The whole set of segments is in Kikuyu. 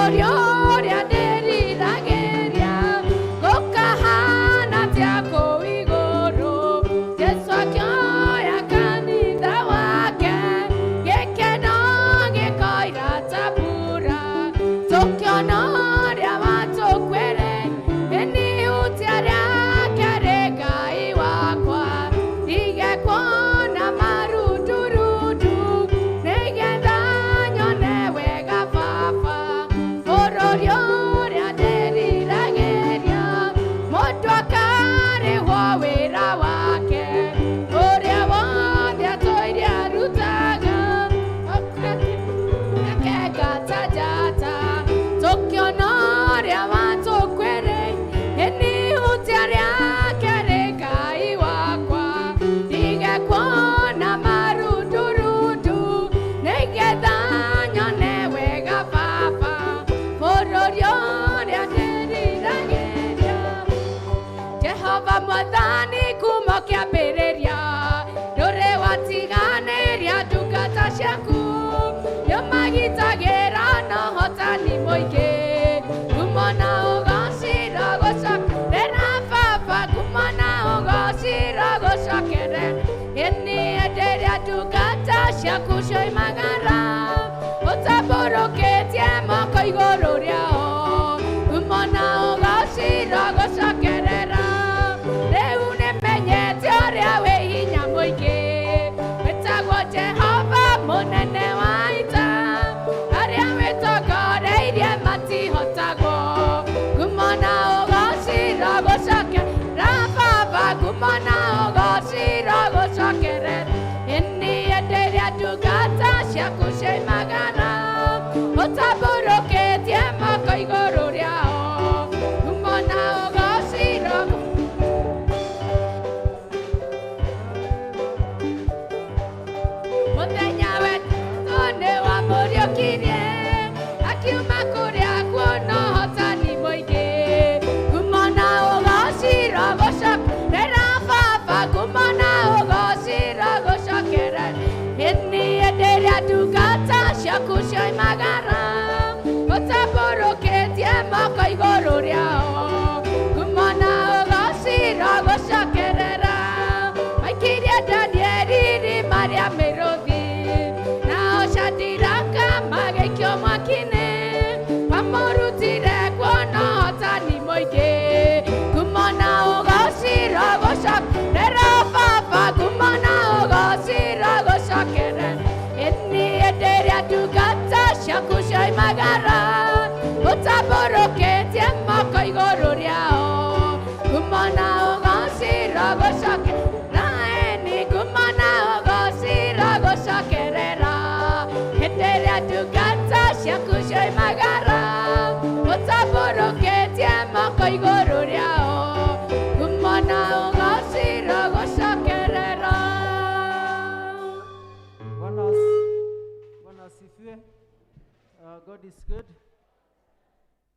Bũrũri ũrĩa ndĩriragĩria gũkahana atĩa kũu igũrũ? Jesũ akĩoya kanitha wake, gĩkeno gĩkoira ta mbura, tũkĩona ũrĩa watũkuĩrĩire. Nĩ ihutia rĩake rĩ Ngai wakwa, ndige kuona marundurundu, nĩgetha nyone wega Baba. Bũrũri ũrĩa ndĩriragĩria, mũndũ akarĩhwo wĩra wake, ũrĩa wothe atũire arutaga, akenga ta njata, tũkĩona ũrĩa watũkuĩrĩire. Nĩ ihutia rĩake rĩ Ngai wakwa, ndige kuona marundurundu, nĩgetha nyone wega Baba. Bũrũri ũrĩa ndĩriragĩria. Jehova Mwathani, kuma kĩambĩrĩria ndũrĩ watiganĩria ndungata ciaku, nĩũmagitagĩra na ũhotani mũingĩ. Ngumo na ũgocira gũcokerera Baba, ngumo na ũgocira gũcokerera. Ĩni hĩndĩ ĩrĩa ndungata ciaku cioimagara, ũtambũrũkĩtie moko igũrũ rĩao, ngumo na ũgocira gũcokerera. Rĩu nĩmenyete ũrĩa wĩ hinya mũingĩ, wĩtagwo Jehova mũnene wa ita, arĩa wĩtongoreirie matihotagwo. Ngumo na ũgocira gũcokerera Baba, ngumo na ũgocira gũcokerera. Ĩni hĩndĩ ĩrĩa ndungata ciaku cioimagara, ũtambũrũkĩtie moko igũrũ rĩao, ngumo na ũgocira. Mũthenya wetũ nĩ wamũriũkirie, akiuma kũrĩa kuona ũhotani mũingĩ. Ngumo na ũgocira gũcokerera Baba, ngumo na ũgocira gũcokerera. Ĩni hĩndĩ ĩrĩa ndungata ciaku cioimagara, ũtambũrũkĩtie moko igũrũ rĩao, ngumo na ũgocira gũcokerera. Maikirie Danieli irima rĩa mĩrũthi, nao Shadiraka magĩikio mwaki-inĩ, wamũrutire kuona ũhotani mũingĩ. Ngumo na ũgocira gũcokerera Baba, ngumo na ũgocira gũcokerera. Ĩni hĩndĩ ĩrĩa ndungata ciaku cioimagara, ũtambũrũkĩtie moko igũrũ rĩao, ngumo na ũgocira gũcokerera. Ĩni ngumo na ũgocira gũcokerera. Hĩndĩ ĩrĩa ndungata ciaku cioimagara, ũtambũrũkĩtie moko igũrũ rĩao, ngumo na ũgocira gũcokerera. Bwana asifiwe. God is good.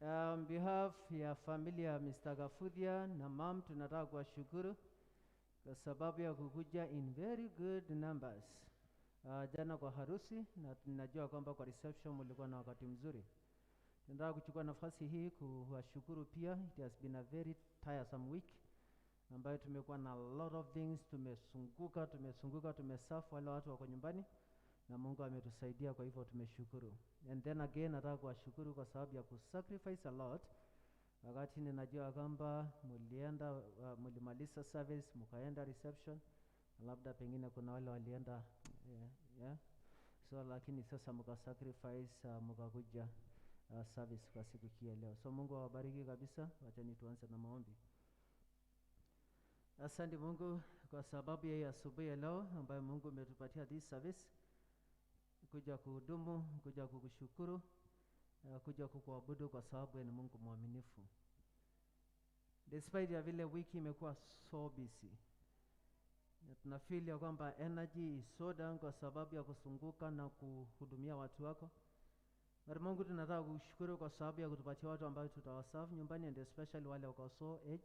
On behalf ya familia ya Mr. Gafudia na mam, tunataka kuwashukuru kwa sababu ya kukuja in very good numbers jana kwa harusi, na tunajua kwamba kwa reception mlikuwa na wakati mzuri. Tunataka kuchukua nafasi hii kuwashukuru pia. It has been a very tiresome week ambayo tumekuwa na a lot of things, tumesunguka, tumesunguka, tumesafu wale watu wako nyumbani na Mungu ametusaidia, kwa hivyo tumeshukuru. And then again nataka kuwashukuru kwa sababu ya kusacrifice a lot. Wakati ninajua kwamba mulienda, mulimaliza service mkaenda reception, labda pengine kuna wale walienda, yeah. So lakini sasa mka sacrifice, mkakuja service kwa siku hii ya leo. So Mungu awabariki kabisa. Wacheni tuanze na maombi. Asante Mungu kwa sababu ya hii asubuhi ya leo ambayo Mungu umetupatia this service, kuja kuhudumu, kuja kukushukuru, kuja kukuabudu kwa sababu ni Mungu mwaminifu. Despite ya vile wiki imekuwa so busy, na tuna feel ya kwamba energy is so down kwa sababu ya kusunguka na kuhudumia watu wako. But Mungu, tunataka kukushukuru kwa sababu ya kutupatia watu ambao tutawaserve nyumbani, and especially wale wako so aged,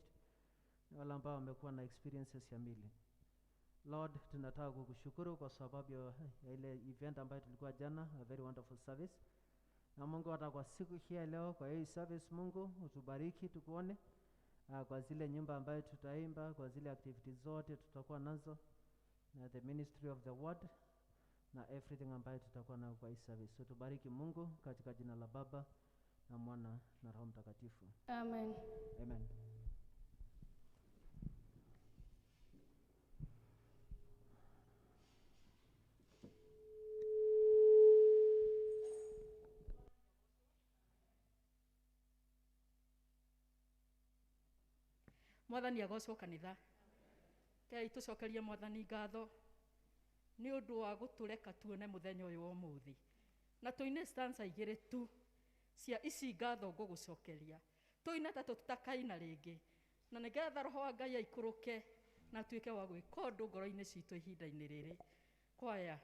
wale ambao wamekuwa na experiences ya mili. Lord, tunataka kukushukuru kwa sababu ya ile event ambayo tulikuwa jana, a very wonderful service. Na Mungu, hata kwa siku hii ya leo, kwa hii service, Mungu utubariki, tukuone kwa zile nyumba ambayo tutaimba, kwa zile activities zote tutakuwa nazo, na the ministry of the word na everything ambayo tutakuwa nayo kwa hii service. Utubariki Mungu, katika jina la Baba na Mwana na Roho Mtakatifu. Amen. Amen. Mwathani agocwo kanitha. Kei tucokerie Mwathani ngatho nĩ ũndũ wa gũtũreka tuone mũthenya ũyũ wa ũmũthĩ. Na tũine stanza igĩrĩ tu cia ici ngatho ngũgũcokeria. Tũine ta tũtakaina rĩngĩ, na nĩgetha Roho wa Ngai aikũrũke na atuĩke wa gwĩka ũndũ ngoro-inĩ citũ ihinda-inĩ rĩrĩ. Kwaya.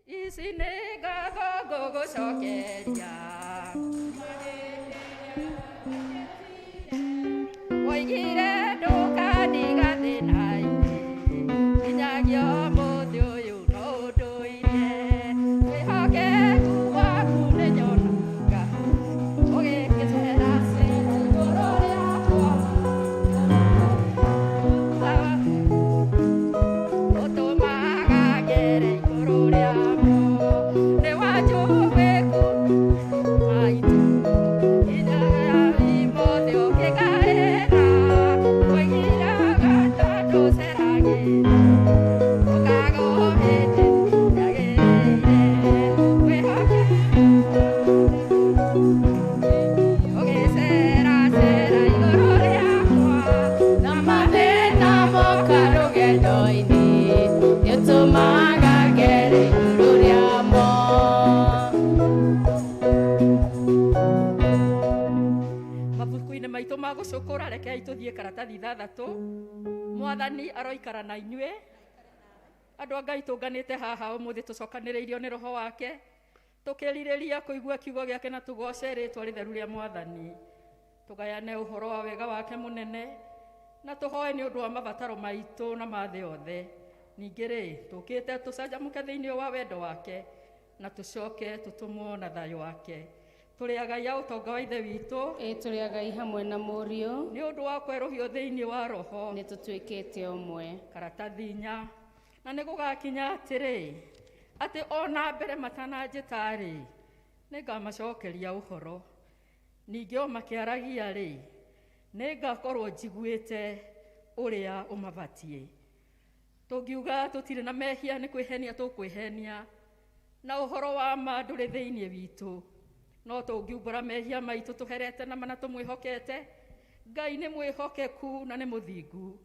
Ici nĩ ngatho ngũgũcokeria. Woigire ndũkandiga thĩna-inĩ, nginyagia ũmũthĩ ũyũ no ũndũire. Wĩhokeku waku nĩnyonaga, ũgĩkĩceracera igũrũ rĩakwa. Ũtũmaga ngere igũrũ rĩamo, nĩwanjũĩ maitũ, nginyagia ũmũthĩ ũkĩngaĩra. Woigiraga tondũ ũceragĩra, ũkaga o hĩndĩ yagĩrĩire. Wĩhokeku ũgĩceracera igũrũ rĩakwa, Na mathĩna moka rũgendo-inĩ, nĩũtũmaga ngere igũrũ rĩamo. Mabuku-inĩ maitũ ma gũcũkũra, rekei tũthiĩ karatathi ithathatũ. Mwathani aroikara na inyuĩ. Andũ a Ngai, tũnganĩte haha ũmũthĩ tũcokanĩrĩirio nĩ Roho wake, tũkĩrirĩria kũigua kiugo gĩake na tũgoce rĩtwa rĩtheru rĩa Mwathani, tũgayane ũhoro wa wega wake mũnene, na tũhoe nĩ ũndũ wa mabataro maitũ na ma thĩ yothe. Ningĩ rĩ, tũkĩte tũcanjamũke thĩinĩ wa wendo wake, na tũcoke tũtũmwo na thayũ wake. Tũrĩ agai a ũtonga wa Ithe witũ. Ĩ tũrĩ agai hamwe na Mũriũ. Nĩ ũndũ wa kwerũhio thĩinĩ wa Roho. Nĩ tũtuĩkĩte ũmwe. Karatathi inya. Na nĩ gũgakinya atĩrĩ, atĩ ona mbere matananjĩta-rĩ, nĩngamacokeria ũhoro. Ningĩ o makĩaragia-rĩ, nĩngakorwo njiguĩte ũrĩa ũmabatiĩ. Tũngiuga tũtirĩ na mehia, nĩ kwĩhenia tũkwĩhenia, na ũhoro wa ma ndũrĩ thĩinĩ witũ. No tũngiumbũra mehia maitũ tũherete na mana tũmwĩhokete, Ngai nĩ mwĩhokeku na nĩ mũthingu,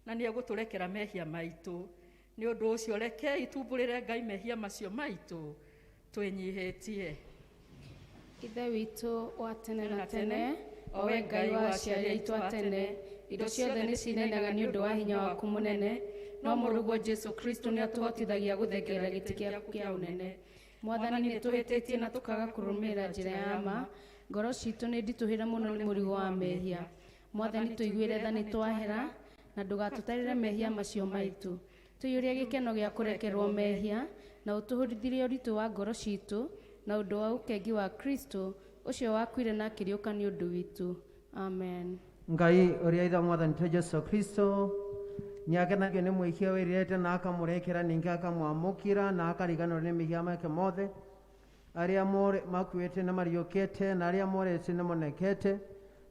na nĩ egũtũrekera mehia maitũ. Nĩ ũndũ ũcio rekei tumbũrĩre Ngai mehia macio maitũ twĩnyihĩtie. Ithe witũ wa tene na tene, o we Ngai wa aciari aitũ a tene, indo ciothe nĩ ciinainaga nĩ ũndũ wa hinya waku mũnene, no Mũrũguo Jesũ Kristo nĩ atũhotithagia gũthengerera gĩtĩ gĩaku kĩa ũnene. Mwathani, nĩ tũhĩtĩtie na tũkaga kũrũmĩrĩra njĩra ya ma. Ngoro citũ nĩ nditũhĩre mũno nĩ mũrigo wa mehia. Mwathani, tũiguĩre tha nĩ twahera, na ndũgatũtarĩre mehia macio maitũ. Tũiyũrie gĩkeno gĩa kũrekerwo mehia, na ũtũhũthĩrie ũritũ wa ngoro citũ na ũndũ wa ũkengi wa Kristo ũcio wakuire na akĩriũka nĩ ũndũ witũ. Amen. Ngai ũrĩa Ithe wa Mwathani witũ Jesu Kristo nĩakenagio nĩ mwĩhia wĩrirĩte na akamũrekera, ningĩ akamwamũkĩra na akariganĩrwo nĩ mehia make mothe. Arĩa makuĩte nĩ mariũkĩte, na arĩa morĩte nĩ monekete,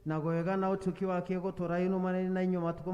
na gwega na ũtuki wake gũtũũra inumanĩire na inyuĩ matukũ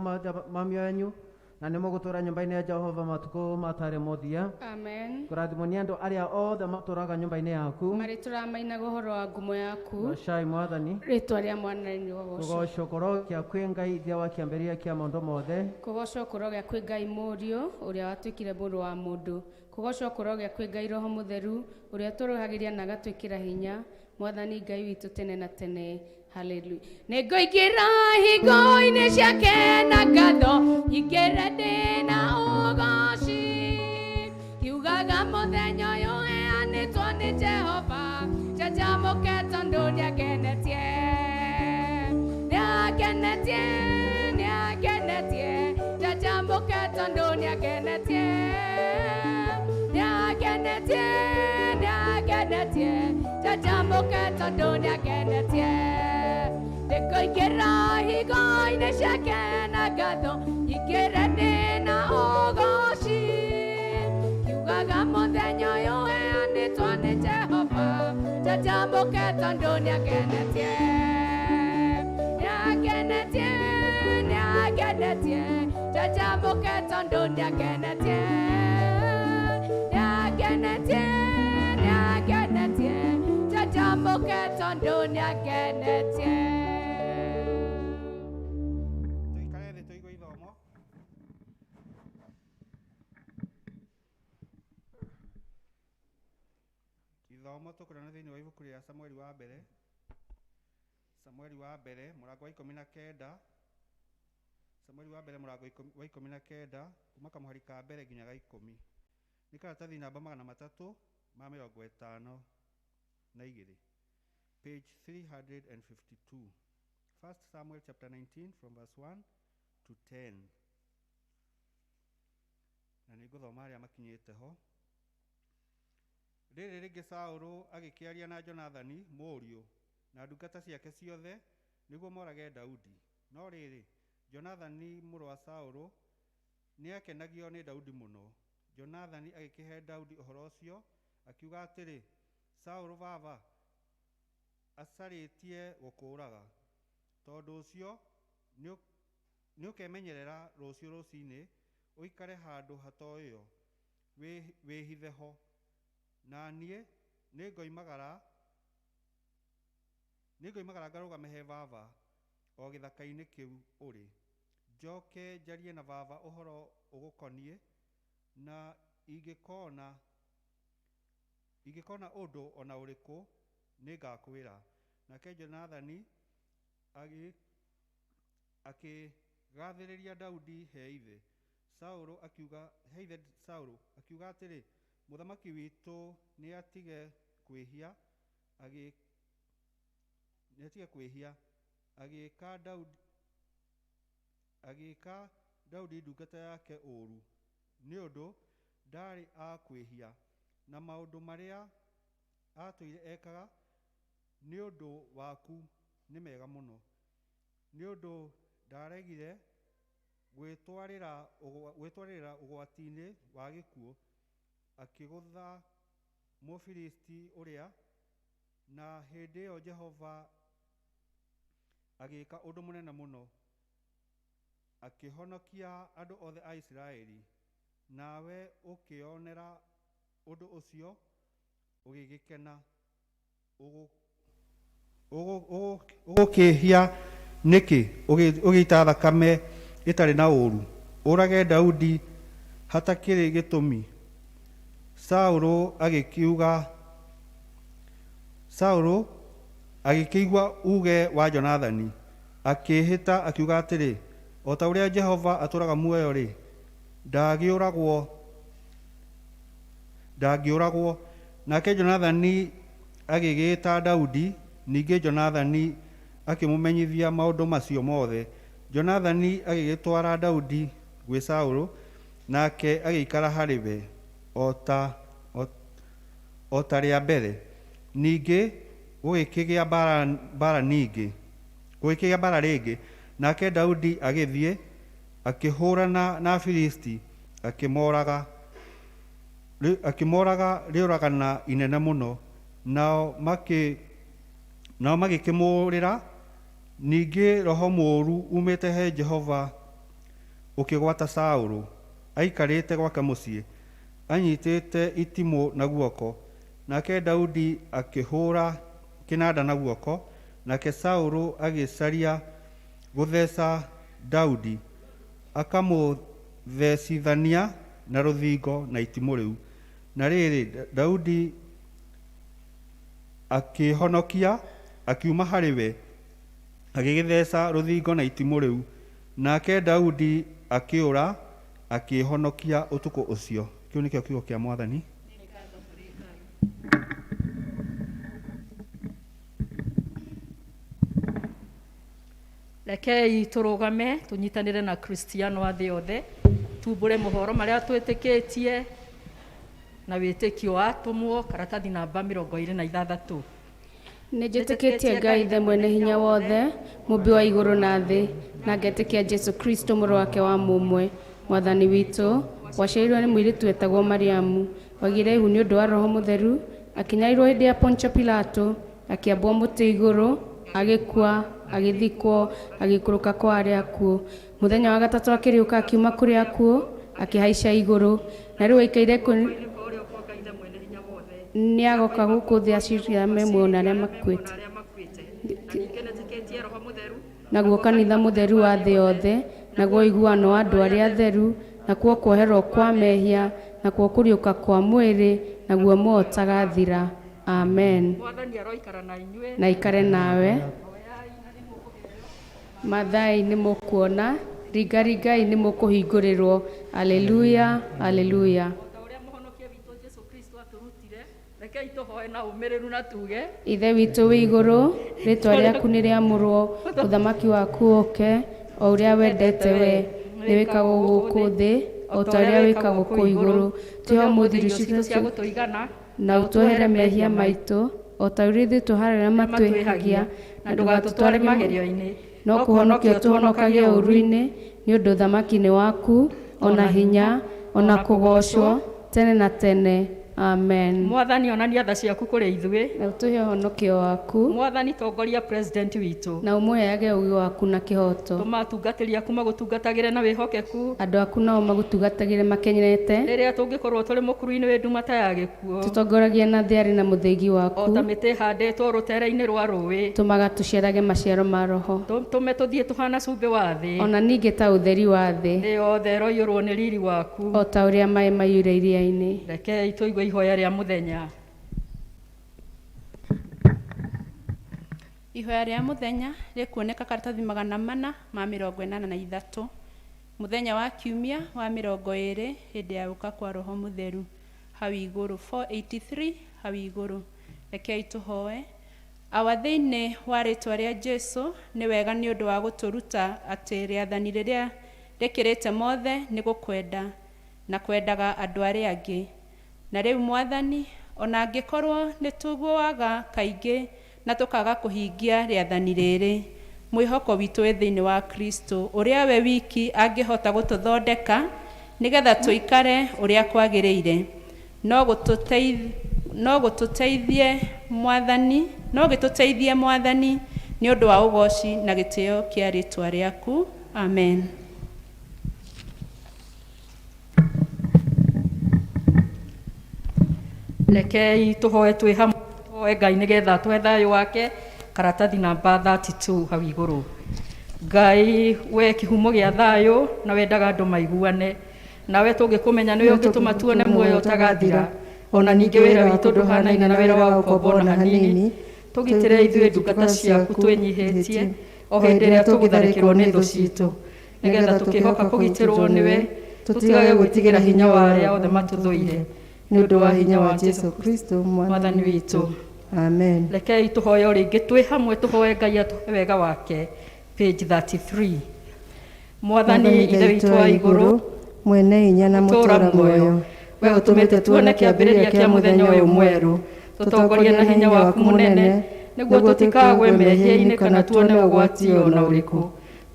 ma mĩoyo yanyu, na nĩ mũgũtũũra nyũmba-inĩ ya Jehova matukũ matarĩ mũthia. Amen. Kũrathimwo nĩ andũ arĩa othe matũũraga nyũmba-inĩ yaku. Marĩ tũramainaga ũhoro wa ngumo yaku. Gocai Mwathani. Rĩtwa rĩa Mwathani rĩgocwo. Kũgocwo kũrogĩa kwĩ Ngai Ithe wa kĩambĩrĩria kĩa maũndũ mothe. Kũgocwo kũrogĩa kwĩ Ngai Mũriũ ũrĩa watuĩkire mũrũ wa mũndũ. Kũgocwo kũrogĩa kwĩ Ngai Roho Mũtheru ũrĩa tũrũhagĩria na agatwĩkĩra hinya. Mwathani Ngai witũ tene na tene. Haleluya. Nĩngũingĩra hingo-inĩ ciake na ngatho, nyingĩre ndĩ na ũgoci. Kiugaga mũthenya ũyũ ũheanĩtwo nĩ Jehova, njanjamũke tondũ nĩangenetie. Nĩangenetie, nĩangenetie, njanjamũke tondũ nĩangenetie. Nĩangenetie, nĩangenetie. nĩangenetie, njanjamũke tondũ nĩangenetie. Ndĩkũingĩra higo-inĩ ciake na ngatho, nyingĩre ndĩ na ũgooci. Kiugaga mũthenya ũyũ ũheanĩtwo nĩ Jehova, njanjamũke tondũ nĩangenetie. Nĩangenetie, nĩangenetie, njanjamũke tondũ nĩangenetie. Nĩangenetie, nĩangenetie, njanjamũke tondũ nĩangenetie. Tũikare thĩ tũigue ithomo. Ithomo tũkũrona thĩinĩ wa ibuku rĩa Samueli wa mbere, Samueli wa mbere mũrango wa 19, Samueli wa mbere mũrango wa 19 kuma kamũhari ka mbere nginya ga 10. Nĩ karatathi namba 352, page 352. 1 Samuel chapter 19 from verse 1 to 10. Na nĩ ngũthoma arĩa makinyĩte ho. Rĩrĩ rĩngĩ Saũlũ agĩkĩaria na Jonathani mũriũ na ndungata ciake ciothe nĩguo morage Daudi. No rĩrĩ, Jonathani mũrũ wa Saũlũ nĩakenagio nĩ Daudi mũno. Jonathani agĩkĩhe Daudi ũhoro ũcio, akiuga atĩrĩ, Saũlũ baba acarĩtie gũkũũraga. Tondũ ũcio nĩũkemenyerera rũciũ rũcinĩ, ũikare handũ hatoĩo, wĩhithe ho. Na niĩ nĩngoimagara ngarũgame he baba o gĩthaka-inĩ kĩu ũrĩ. Njoke njarie na baba ũhoro ũgũkoniĩ, na ingĩkona ũndũ o na ũrĩkũ nĩngakwĩra. Nake Jonathani akĩgathĩrĩria Daudi he ithe Saũlũ, akiuga he ithe Saũlũ akiuga atĩrĩ, mũthamaki witũ nĩatige kwĩhia, agĩĩka Daudi ndungata yake ũũru, nĩ ũndũ ndarĩ akwĩhia, na maũndũ marĩa atũire ekaga nĩ ũndũ waku nĩ mega mũno, nĩ ũndũ ndaregire gwĩtwarĩra ũgwati-inĩ wa gĩkuũ, akĩgũtha Mũfilisti ũrĩa, na hĩndĩ ĩyo Jehova agĩĩka ũndũ mũnene mũno, akĩhonokia andũ othe a Isiraeli. Nawe ũkĩonera ũndũ ũcio ũgĩgĩkena. Ũgũkĩhia nĩkĩ ũgĩita thakame ĩtarĩ na ũũru, ũrage Daudi hatakĩrĩ gĩtũmi? Saũlũ agĩkĩigua uuge wa Jonathani, akĩĩhĩta akiuga atĩrĩ, o ta ũrĩa Jehova atũũraga muoyo-rĩ, ndangĩũragwo. Nake Jonathani agĩgĩĩta Daudi, ningĩ Jonathani akĩmũmenyithia maũndũ macio mothe. Jonathani agĩgĩtwara Daudi gwĩ Saũlũ, nake agĩikara harĩ we o ta rĩa mbere. Ningĩ gũgĩkĩgĩa mbara rĩngĩ, nake Daudi agĩthiĩ akĩhũũrana na Afilisti, akĩmooraga rĩũragana inene mũno, nao magĩkĩmũũrĩra. Ningĩ roho mũũru umĩte he Jehova ũkĩgwata Saũlũ, aikarĩte gwake mũciĩ, anyitĩte itimũ na guoko. Nake Daudi akĩhũũra kĩnanda na guoko, nake Saũlũ agĩcaria gũtheca Daudi, akamũthecithania na rũthingo na itimũ rĩu. Na rĩrĩ, Daudi akĩhonokia, akiuma harĩ we, agĩgĩtheca rũthingo na itimũ rĩu. Nake Daudi akĩũra, akĩĩhonokia ũtukũ ũcio. Kĩu nĩkĩo kiugo kĩa Mwathani. Rekei tũrũgame tũnyitanĩre na Kristiano a thĩ yothe, tumbũre mohoro marĩa twĩtĩkĩtie. Na wĩtĩkio wa atũmwo karatathi namba 26. Nĩ njĩtĩkĩtie Ngai Ithe mwene hinya wothe, mũmbi wa igũrũ na thĩ, na ngetĩkia Jesu Kristo mũrũ wake wa mũmwe, mwathani witũ, waciarirwo nĩ mũirĩtu wetagwo Mariamu, wagĩire ihu nĩ ũndũ wa Roho Mũtheru, akĩnyarirwo hĩndĩ ya Pontio Pilato, akĩambwo mũtĩ igũrũ, agĩkua, agĩthikwo, agĩikũrũka kwa arĩa akuũ. Mũthenya wa gatatũ akĩriũka akiuma kũrĩ akuũ, akĩhaica igũrũ, na rĩu aikaire nĩ agoka gũkũ thĩ aciirĩre me muoyo na arĩa makuĩte. Naguo kanitha mũtheru wa thĩ yothe, naguo ũiguano wa andũ arĩa atheru, nakuo kuoherwo kwa mehia, nakuo kũriũka kwa mwĩrĩ, naguo muoyo ũtagathira. Amen. Mwathani aroikara na inyuĩ. Na ikare nawe. Mathai nĩ mũkuona, ringaringai nĩ mũkũhingũrĩrwo. Aleluya, aleluya. Ta ũrĩa mũhonokia witũ Jesu Kristo atũrutire, rekei tũhoe na ũmĩrĩru na tuge. Ithe witũ wĩ igũrũ, rĩtwa rĩaku nĩ rĩamũrwo, ũthamaki waku ũke, o ũrĩa wendete we, nĩ wĩkagwo gũkũ thĩ, o ta ũrĩa wĩkagwo kũu igũrũ. Tũhe ũmũthĩ irio citũ cia citũ gũtũigana, na ũtuohere mehia maitũ, o ta ũrĩa ithuĩ tũharĩra matwĩhagia, na ndũgatũtware magerio-inĩ, no kũhonokia ũtũhonokagie ũũru-inĩ, nĩ ũndũ ũthamaki nĩ waku, ona hinya, ona kũgoocwo, tene na tene. Amen. Mwathani onania tha ciaku kũrĩ ithuĩ, na ũtũhe ũhonokio waku. Mwathani tongoria president witũ, na ũmũheage ũũgĩ waku na kĩhooto. Tũma atungatĩri aku magũtungatagĩre na wĩhokeku, andũ aku nao magũtungatagĩre makenete, rĩrĩa tũngĩkorwo tũrĩ mũkuru-inĩ wĩ nduma ta ya gĩkuũ, tũtongoragie na thĩ arĩ na mũthĩgi waku, o ta mĩtĩ ĩhandĩtwo rũtere-inĩ rwa rũĩ, tũmaga tũciarage maciaro ma roho, tũme tũthiĩ tũhana cumbĩ wa thĩ, ona ningĩ ta ũtheri wa thĩ, thĩ yothe ĩroiyũrwo nĩ riri waku, o ta ũrĩa maĩ maiyũire iria-inĩ. Rekei tũigue ihoya rĩa mũthenya. Ihoya rĩa mũthenya rĩkuoneka karatathi 483 mũthenya wa kiumia wa 20 hĩndĩ ya gũka kwa Roho Mũtheru hau igũrũ 483 hau igũrũ. Rekei tũhoe. Awa thĩinĩ wa rĩtwa rĩa Jesu, nĩ wega nĩ ũndũ wa gũtũruta atĩ rĩathani rĩrĩa rĩkĩrĩte mothe nĩ gũkwenda na kwendaga andũ arĩa angĩ. Na rĩu Mwathani, ona angĩkorwo nĩ tũgũaga kaingĩ na tũkaga kũhingia rĩathani rĩrĩ, mwĩhoko witũ wĩ thĩinĩ wa Kristo, ũrĩa we wiki angĩhota gũtũthondeka nĩgetha tũikare ũrĩa kwagĩrĩire. No gũtũteithie Mwathani, no gĩtũteithie Mwathani nĩ ũndũ wa ũgoci na gĩtĩo kĩa rĩtwa rĩaku. Amen. Rekei tũhoe twĩ hamwe, tũhoe Ngai nĩgetha atũhe thayũ wake. Karatathi namba 32 hau igũrũ. Ngai we kĩhumo gĩa thayũ na wendaga andũ maiguane, nawe tũngĩkũmenya nĩwe ũngĩtũma tuone muoyo ũtagathira, ona ningĩ wĩra witũ ndũhanaine na wĩra wa ũkombo ona hanini. Tũgitĩre ithuĩ ndungata ciaku twĩnyihĩtie o hĩndĩ ĩrĩa tũgũtharĩkĩrwo nĩ thũ ciitũ, nĩgetha tũkĩhoka kũgitĩrwo nĩwe tũtigage gwĩtigĩra hinya wa arĩa othe matũthũire, nĩ ũndũ wa hinya wa Jesu Kristo Mwathani witũ. Amen. Rekei tũhoe o rĩngĩ twĩ hamwe, tũhoe Ngai atũhe wega wake. Page 33. Mwathani Ithe witũ wa igũrũ, mwene hinya na mũtũũra muoyo, we ũtũmĩte tuone kĩambĩrĩria kĩa mũthenya ũyũ mwerũ, tũtongorie na hinya waku mũnene, nĩguo tũtikagwe mehia-inĩ kana tuone ũgwati ona ũrĩkũ.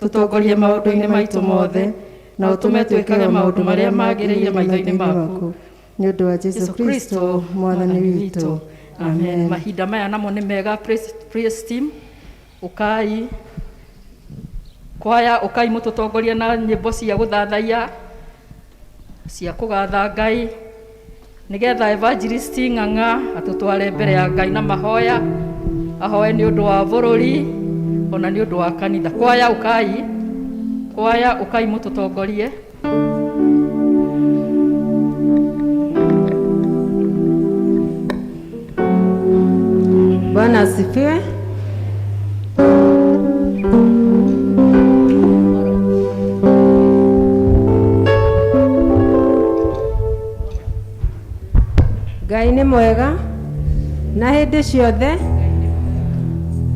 Tũtongorie maũndũ-inĩ maitũ mothe, na ũtũme twĩkage maũndũ marĩa magĩrĩire maitho-inĩ maku, nĩ ũndũ wa Jesu Kristo Mwathani witũ. Amen. Mahinda maya namo nĩ mega. Praise team, ũkai kwaya, ũkai mũtũtongorie na nyĩmbo cia gũthathaiya, cia kũgatha Ngai, nĩgetha evangelist Ng'ang'a atũtware mbere ya Ngai na mahoya, ahoe nĩ ũndũ wa bũrũri ona nĩ ũndũ wa kanitha. Kwaya ũkai, kwaya ũkai mũtũtongorie. Bwana asifiwe. Ngai nĩ mwega na hĩndĩ ciothe.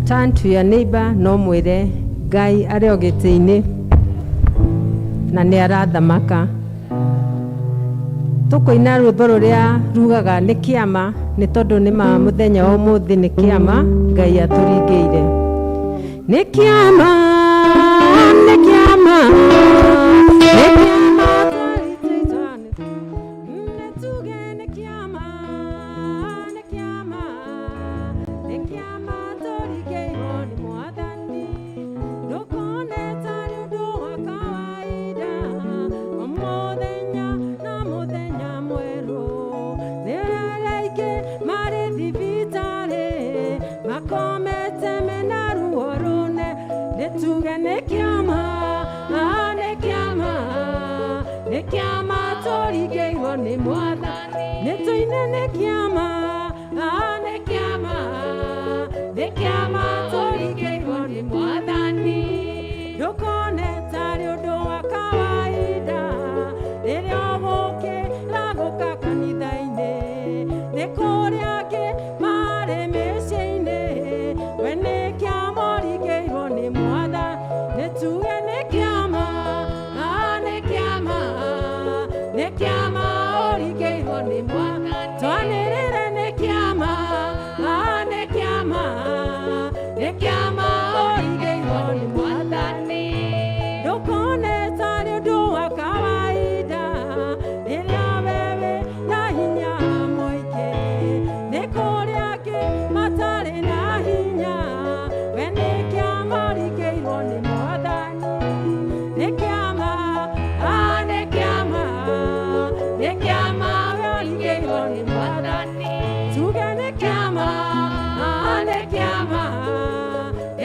Turn to your neighbor no mwĩre Ngai arĩ o gĩtĩ-inĩ na nĩ arathamaka. Tũkũina rwĩmbo rũrĩa rugaga nĩ kĩama, nĩ tondũ nĩ ma mũthenya wa ũmũthĩ nĩ kĩama Ngai atũringĩire. Nĩ kĩama, nĩ kĩama, nĩ kĩama twaritĩtwane. Nĩ tuge nĩ kĩama, nĩ kĩama, nĩ kĩama tũringĩirwo nĩ Mwathani. Ndũkone tarĩ ũndũ wa kawaida, o mũthenya na mũthenya mwerũ. Nĩ arĩa aingĩ marĩ thibitarĩ, makomete mena ruo rũne. Nĩ tuge nĩ kĩama, ah, nĩ kĩama, nĩ kĩama tũringĩirwo nĩ Mwathani. Nĩ tũine nĩ kĩama, ah, nĩ kĩama, nĩ kĩama tũringĩirwo nĩ Mwathani. Ndũkone tarĩ ũndũ wa kawaida, rĩrĩa ũgũkĩra gũka kanitha-inĩ. Nĩ kũrĩ angĩ marĩ mĩciĩ-inĩ, we nĩ kĩama ũringĩirwo nĩ Mwathani. Nĩ tuge nĩ kĩama, ah, nĩ kĩama, nĩ kĩama ũringĩirwo nĩ Mwathani. Twanĩrĩre nĩ kĩama, ah, nĩ kĩama, nĩ kĩama ũringĩirwo nĩ Mwathani. Ndũkone tarĩ ũndũ wa kawaida, rĩrĩa wewe na hinya mũingĩ. Nĩ kũrĩ angĩ matarĩ na hinya, we nĩ kĩama ũringĩirwo nĩ Mwathani. Nĩ kĩama, ah, nĩ kĩama, nĩ kĩama we ũringĩirwo nĩ Mwathani. Tuge nĩ kĩama, ah, nĩ kĩama, nĩ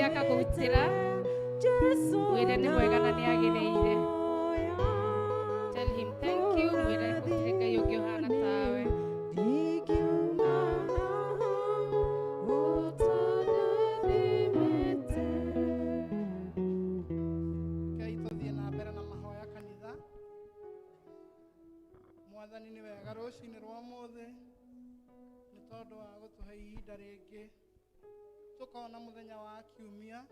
Akagũrutĩra wĩre nĩ mwega na nĩ agĩrĩire. Tell him thank Mwathani nĩ wega rũcinĩ rwa ũmũthĩ nĩ tondũ wa gũtũhe ihinda rĩngĩ tũkona mũthenya wa kiumia,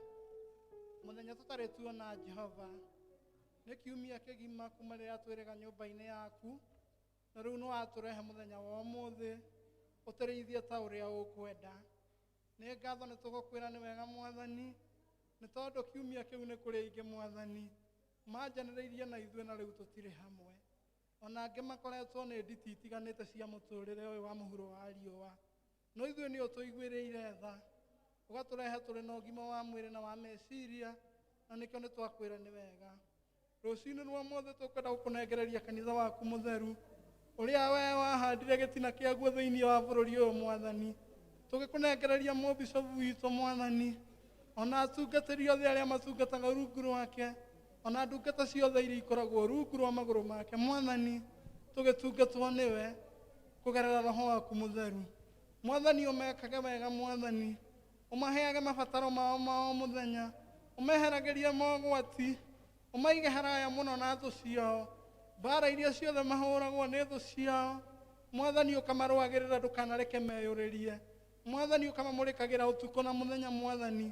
mũthenya tũtarĩ tuona Jehova. Nĩ kiumia kĩgima kuma rĩrĩa twĩrĩga nyũmba-inĩ yaku, na rĩu nĩ watũrehe mũthenya wa ũmũthĩ ũtũrĩithie ta ũrĩa ũkwenda. Nĩ ngatho nĩ tũgũkwĩra nĩ wega Mwathani, nĩ tondũ kiumia kĩu nĩ kũrĩ aingĩ Mwathani manjanĩrĩirie na ithuĩ na rĩu tũtirĩ hamwe. Ona angĩ makoretwo nĩ nditi itiganĩte cia mũtũrĩre ũyũ wa mũhuro wa riũa, no ithuĩ nĩ ũtũiguĩrĩire tha, ũgatũrehe tũrĩ na ũgima wa mwĩrĩ na wa meciria, na nĩkĩo nĩ twakwĩra nĩ wega. Rũcinĩ rwa ũmũthĩ tũkwenda gũkũnengereria kanitha waku mũtheru ũrĩa we wahandire gĩtina kĩaguo thĩinĩ wa bũrũri ũyũ Mwathani. Tũgĩkũnengereria mũbicobu witũ Mwathani, ona atungatĩri othe arĩa matungataga rungu rwake, ona ndungata ciothe iria ikoragwo rungu rwa magũrũ make Mwathani, tũgĩtungatwo nĩwe kũgerera roho waku mũtheru. Mwathani ũmekage wega Mwathani, ũmaheage mabataro mao ma o mũthenya, ũmeheragĩrie mogwati, ũmaige haraya mũno na thũ ciao, mbara iria ciothe mahũragwo nĩ thũ ciao Mwathani ũkamarũagĩrĩra ndũkanareke meyũrĩrie. Mwathani ũkamamũrĩkagĩra ũtukũ na mũthenya Mwathani,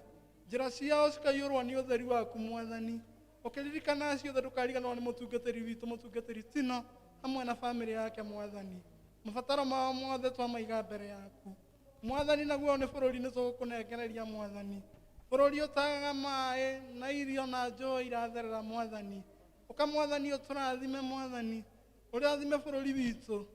njĩra ciao cikaiyũrwo nĩ ũtheri waku Mwathani. Ũkĩririkana ciothe ndũkariganĩrwo nĩ mũtungatĩri witũ mũtungatĩri Tino hamwe na bamĩrĩ yake Mwathani. Mabataro mao mothe twamaiga mbere yaku Mwathani, naguo nĩ bũrũri nĩ tũgũkũnengereria Mwathani, bũrũri ũtagaga maĩ na irio na njũĩ iratherera Mwathani. Ũka Mwathani ũtũrathime Mwathani, ũrathime bũrũri witũ.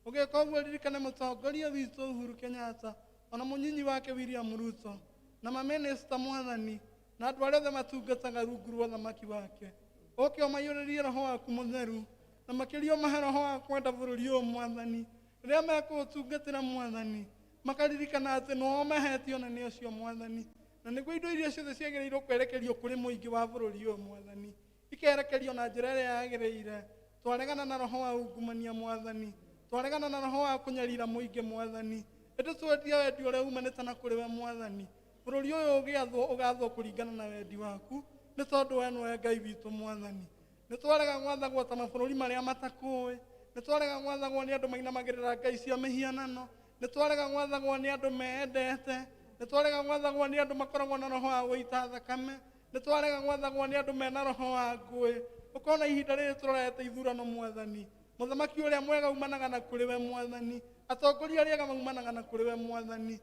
Ũgĩka ũguo ririkane mũtongoria witũ Uhuru Kenyatta ona mũnyinyi wake William Ruto na mamĩnĩsta Mwathani na andũ arĩa othe matungataga rungu rwa ũthamaki wake. Ũke ũmaiyũrĩrie roho waku mũtheru na makĩria ũmahe roho wa kwenda bũrũri ũyũ Mwathani. Rĩrĩa mekũũtungatĩra Mwathani makaririkana atĩ nĩo mahete ũnene ũcio Mwathani, na nĩguo indo iria ciothe ciagĩrĩirwo kwerekerio kũrĩ mũingĩ wa bũrũri ũyũ Mwathani ikerekerio na njĩra ĩrĩa yagĩrĩire. Twaregana na roho wa ungumania Mwathani, twaregana na roho wa kũnyarira mũingĩ Mwathani, ĩndĩ twendia wendi ũrĩa umanĩte na kũrĩ we Mwathani. Bũrũri ũyũ ũgĩathwo ũgathwo kũringana na wendi waku, nĩ tondũ we nĩwe Ngai witũ Mwathani. Nĩ twarega gwathagwo ta mabũrũri marĩa matakũĩ, nĩ twarega gwathagwo nĩ andũ mainamagĩrĩra ngai cia mĩhianano, nĩ twarega gwathagwo nĩ andũ meendete, nĩ twarega gwathagwo nĩ andũ makoragwo na roho wa gũita thakame, nĩ twarega gwathagwo nĩ andũ mena roho wa ngũĩ. Ũkona ihinda rĩrĩ tũrorete ithurano Mwathani, mũthamaki ũrĩa mwega umanaga na kũrĩ we Mwathani, atongoria arĩa ega maumanaga na kũrĩ we Mwathani.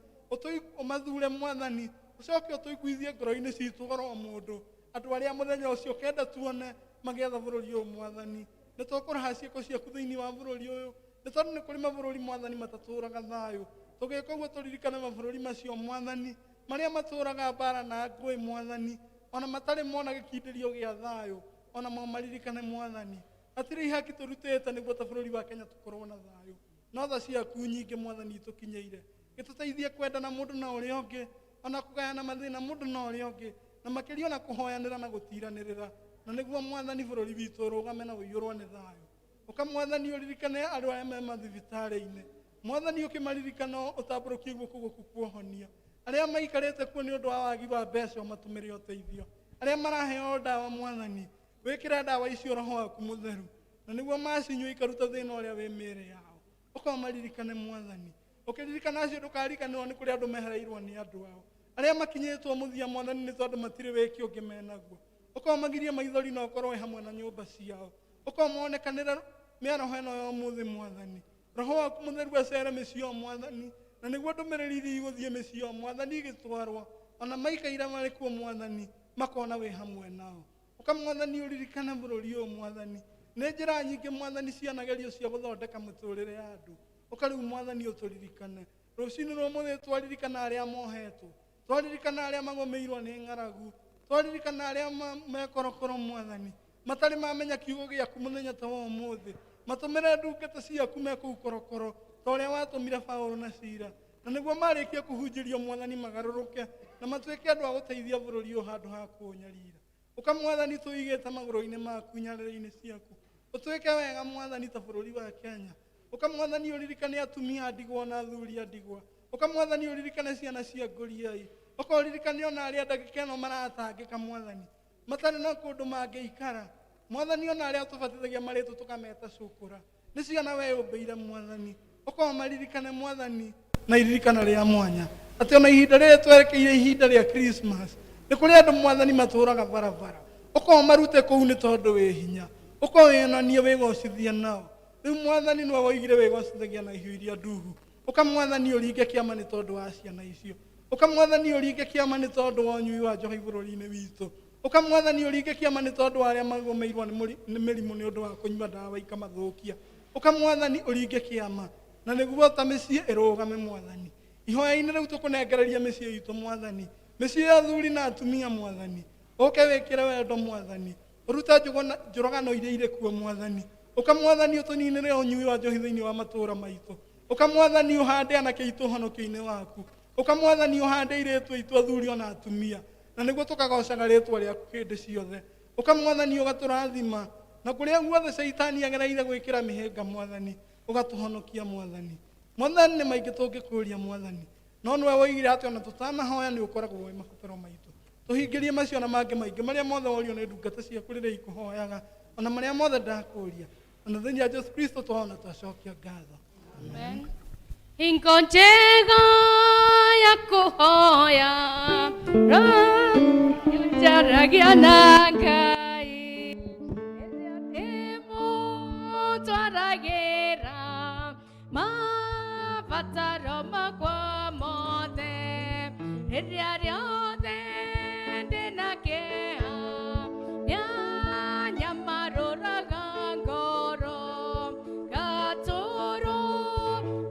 Ũmathure Mwathani, ũcoke ũtũiguithie ngoro-inĩ citũ oro mũndũ andũ arĩa mũthenya ũcio kenda tuone magĩatha bũrũri ũyũ Mwathani. Nĩ tũkũraha ciĩko ciaku thĩinĩ wa bũrũri ũyũ, nĩ tondũ nĩ kũrĩ mabũrũri Mwathani matatũraga thayũ. Tũgĩka ũguo tũririkane mabũrũri macio Mwathani marĩa matũraga mbara na ngũĩ Mwathani, ona matarĩ mona gĩkindĩrio gĩa thayũ, ona mo maririkane Mwathani. Hatirĩ ihaki tũrutĩte nĩguo ta bũrũri wa Kenya tũkorwo na thayũ, no tha ciaku nyingĩ Mwathani itũkinyĩire, gĩtũteithie kwendana mũndũ na ũrĩa ũngĩ, ona kũgayana mathĩna mũndũ na ũrĩa ũngĩ, na makĩria ona kũhoyanĩra na gũtiranĩrĩra, na nĩguo Mwathani bũrũri witũ ũrũgame na ũiyũrwo nĩ thayũ. Ũka Mwathani ũririkane andũ arĩa me mathibitarĩ-inĩ Mwathani, ũkĩmaririkana ũtambũrũkie guoko gwaku kuohonia arĩa maikarĩte kuo nĩ ũndũ wa wagi wa mbeca, ũmatũmĩre ũteithio. Arĩa maraheo ndawa Mwathani, wĩkĩre ndawa icio roho waku mũtheru, na nĩguo macinyua ikaruta thĩna ũrĩa wĩ mĩĩrĩ yao. Ũka ũmaririkane Mwathani. Ũkĩririkana acio ndũkariganĩrwo nĩ kũrĩ andũ mehereirwo nĩ andũ ao arĩa makinyĩtwo mũthia Mwathani, nĩ tondũ matirĩ wĩki ũngĩ menaguo. Ũka ũmagirie maithori na ũkorwo wĩ hamwe na nyũmba ciao. Ũka ũmonekanĩre mĩaraho ĩno ya ũmũthĩ Mwathani. Roho waku mũtheru acere mĩciĩ yao Mwathani, na nĩguo ndũmĩrĩri iria igũthiĩ mĩciĩ yao Mwathani igĩtwarwo, ona maikaire marĩ kuo Mwathani makona wĩ hamwe nao. Ũka Mwathani ũririkane bũrũri ũyũ Mwathani. Nĩ njĩra nyingĩ Mwathani cianagerio cia gũthondeka mĩtũrĩre ya andũ. Ũka rĩu Mwathani ũtũririkane. Rũcinĩ rwa ũmũthĩ twaririkana arĩa mohetwo, twaririkana arĩa magũmĩirwo nĩ ng'aragu, twaririkana arĩa mekorokoro Mwathani, matarĩ mamenya kiugo gĩaku mũthenya ta wa ũmũthĩ. Matũmĩre ndungata ciaku me kũu korokoro ta ũrĩa watũmire Paũlũ na Sila, na nĩguo marĩkie kũhunjĩrio Mwathani magarũrũke na matuĩke andũ a gũteithia bũrũri ũyũ handũ ha kũũnyarira. Ũka Mwathani tũigĩte magũrũ-inĩ maku nyarĩrĩ-inĩ ciaku, ũtwĩke wega Mwathani ta bũrũri wa Kenya. Ũka Mwathani ũririkane atumia a ndigwa na athuri a ndigwa. Ũka Mwathani ũririkane ciana cia ngũriai. Ũka ũririkane ona arĩa ndagĩka ĩno maratangĩka Mwathani, matarĩ na kũndũ mangĩikara Mwathani, ona arĩa tũbatithagia marĩtũ tũkameta cũkũra. Nĩ ciana we ũmbĩire Mwathani, ũkorwo maririkane Mwathani na iririkana rĩa mwanya, atĩ ona ihinda rĩrĩ twerekeire ihinda rĩa Christmas, nĩ kũrĩ andũ Mwathani matũraga barabara, ũkorwo marute kũu nĩ tondũ wĩ hinya, ũkorwo wĩonanie wĩgocithia nao. Rĩu Mwathani nĩwe woigire wĩgocithagia na ihiũ iria nduhu. Ũka Mwathani ũringe kĩama nĩ tondũ wa ciana icio. Ũka Mwathani ũringe kĩama nĩ tondũ wa ũnyui wa njohi bũrũri-inĩ witũ. Ũka Mwathani ũringe kĩama nĩ tondũ wa arĩa magũmĩirwo nĩ mĩrimũ nĩ ũndũ wa kũnyua ndawa ikamathũkia. Ũka Mwathani ũringe kĩama na nĩguo ta mĩciĩ ĩrũgame Mwathani. Ihoya-inĩ rĩu tũkũnengereria mĩciĩ itũ Mwathani, mĩciĩ ya athuri na atumia Mwathani. Ũke wĩkĩre wendo Mwathani, ũrute njũragano iria irĩ kuo Mwathani. Ũka Mwathani ũtũninĩre ũnyui wa njohi thĩinĩ wa matũũra maitũ. Ũka Mwathani ũhande anake aitũ ũhonokio-inĩ waku. Ũka Mwathani ũhande airĩtu aitũ athuri ona atumia, na nĩguo tũkagocaga rĩtwa rĩaku hĩndĩ ciothe. Ũka Mwathani ũgatũrathima, na kũrĩa guothe caitani agereire gwĩkĩra mĩhĩnga Mwathani, ũgatũhonokia Mwathani. Mwathani nĩ maingĩ tũngĩkũria Mwathani, no nĩwe woigire atĩ ona tũtanahoya nĩ ũkoragwo wĩ mabataro maitũ. Tũhingĩrie macio na mangĩ maingĩ marĩa mothe worio nĩ ndungata ciaku rĩrĩa ikũhoyaga, ona marĩa mothe ndakũria. Ona thĩinĩ wa Jesu Kristo twaona twacokia ngatho. Amen. Hingo njega ya kũhoya njaragia na Ngai, rĩrĩa ndĩmũtwaragĩra mabataro makwa mothe, rĩrĩa rĩothe ndĩna kĩeha nĩanyamarũraga ngoro, ngatũrwo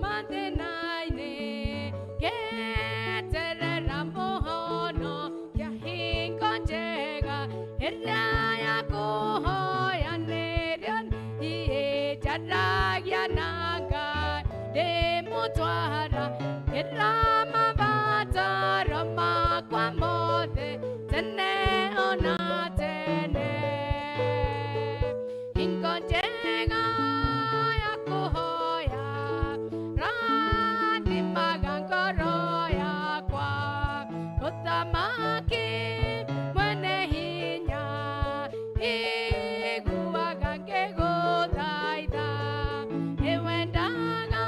mathĩna-inĩ ngeterera mũhonokia. Hingo njega ĩrĩa ya kũhoya nĩrĩo niĩ njaragia na Ngai, ndĩmũtwara ĩra mabataro makwa mothe tene ona tene. Hingo njega ya kũhoya rathimaga ngoro yakwa, mũthamaki mwene hinya iguaga ngĩgũthaitha, nĩwendaga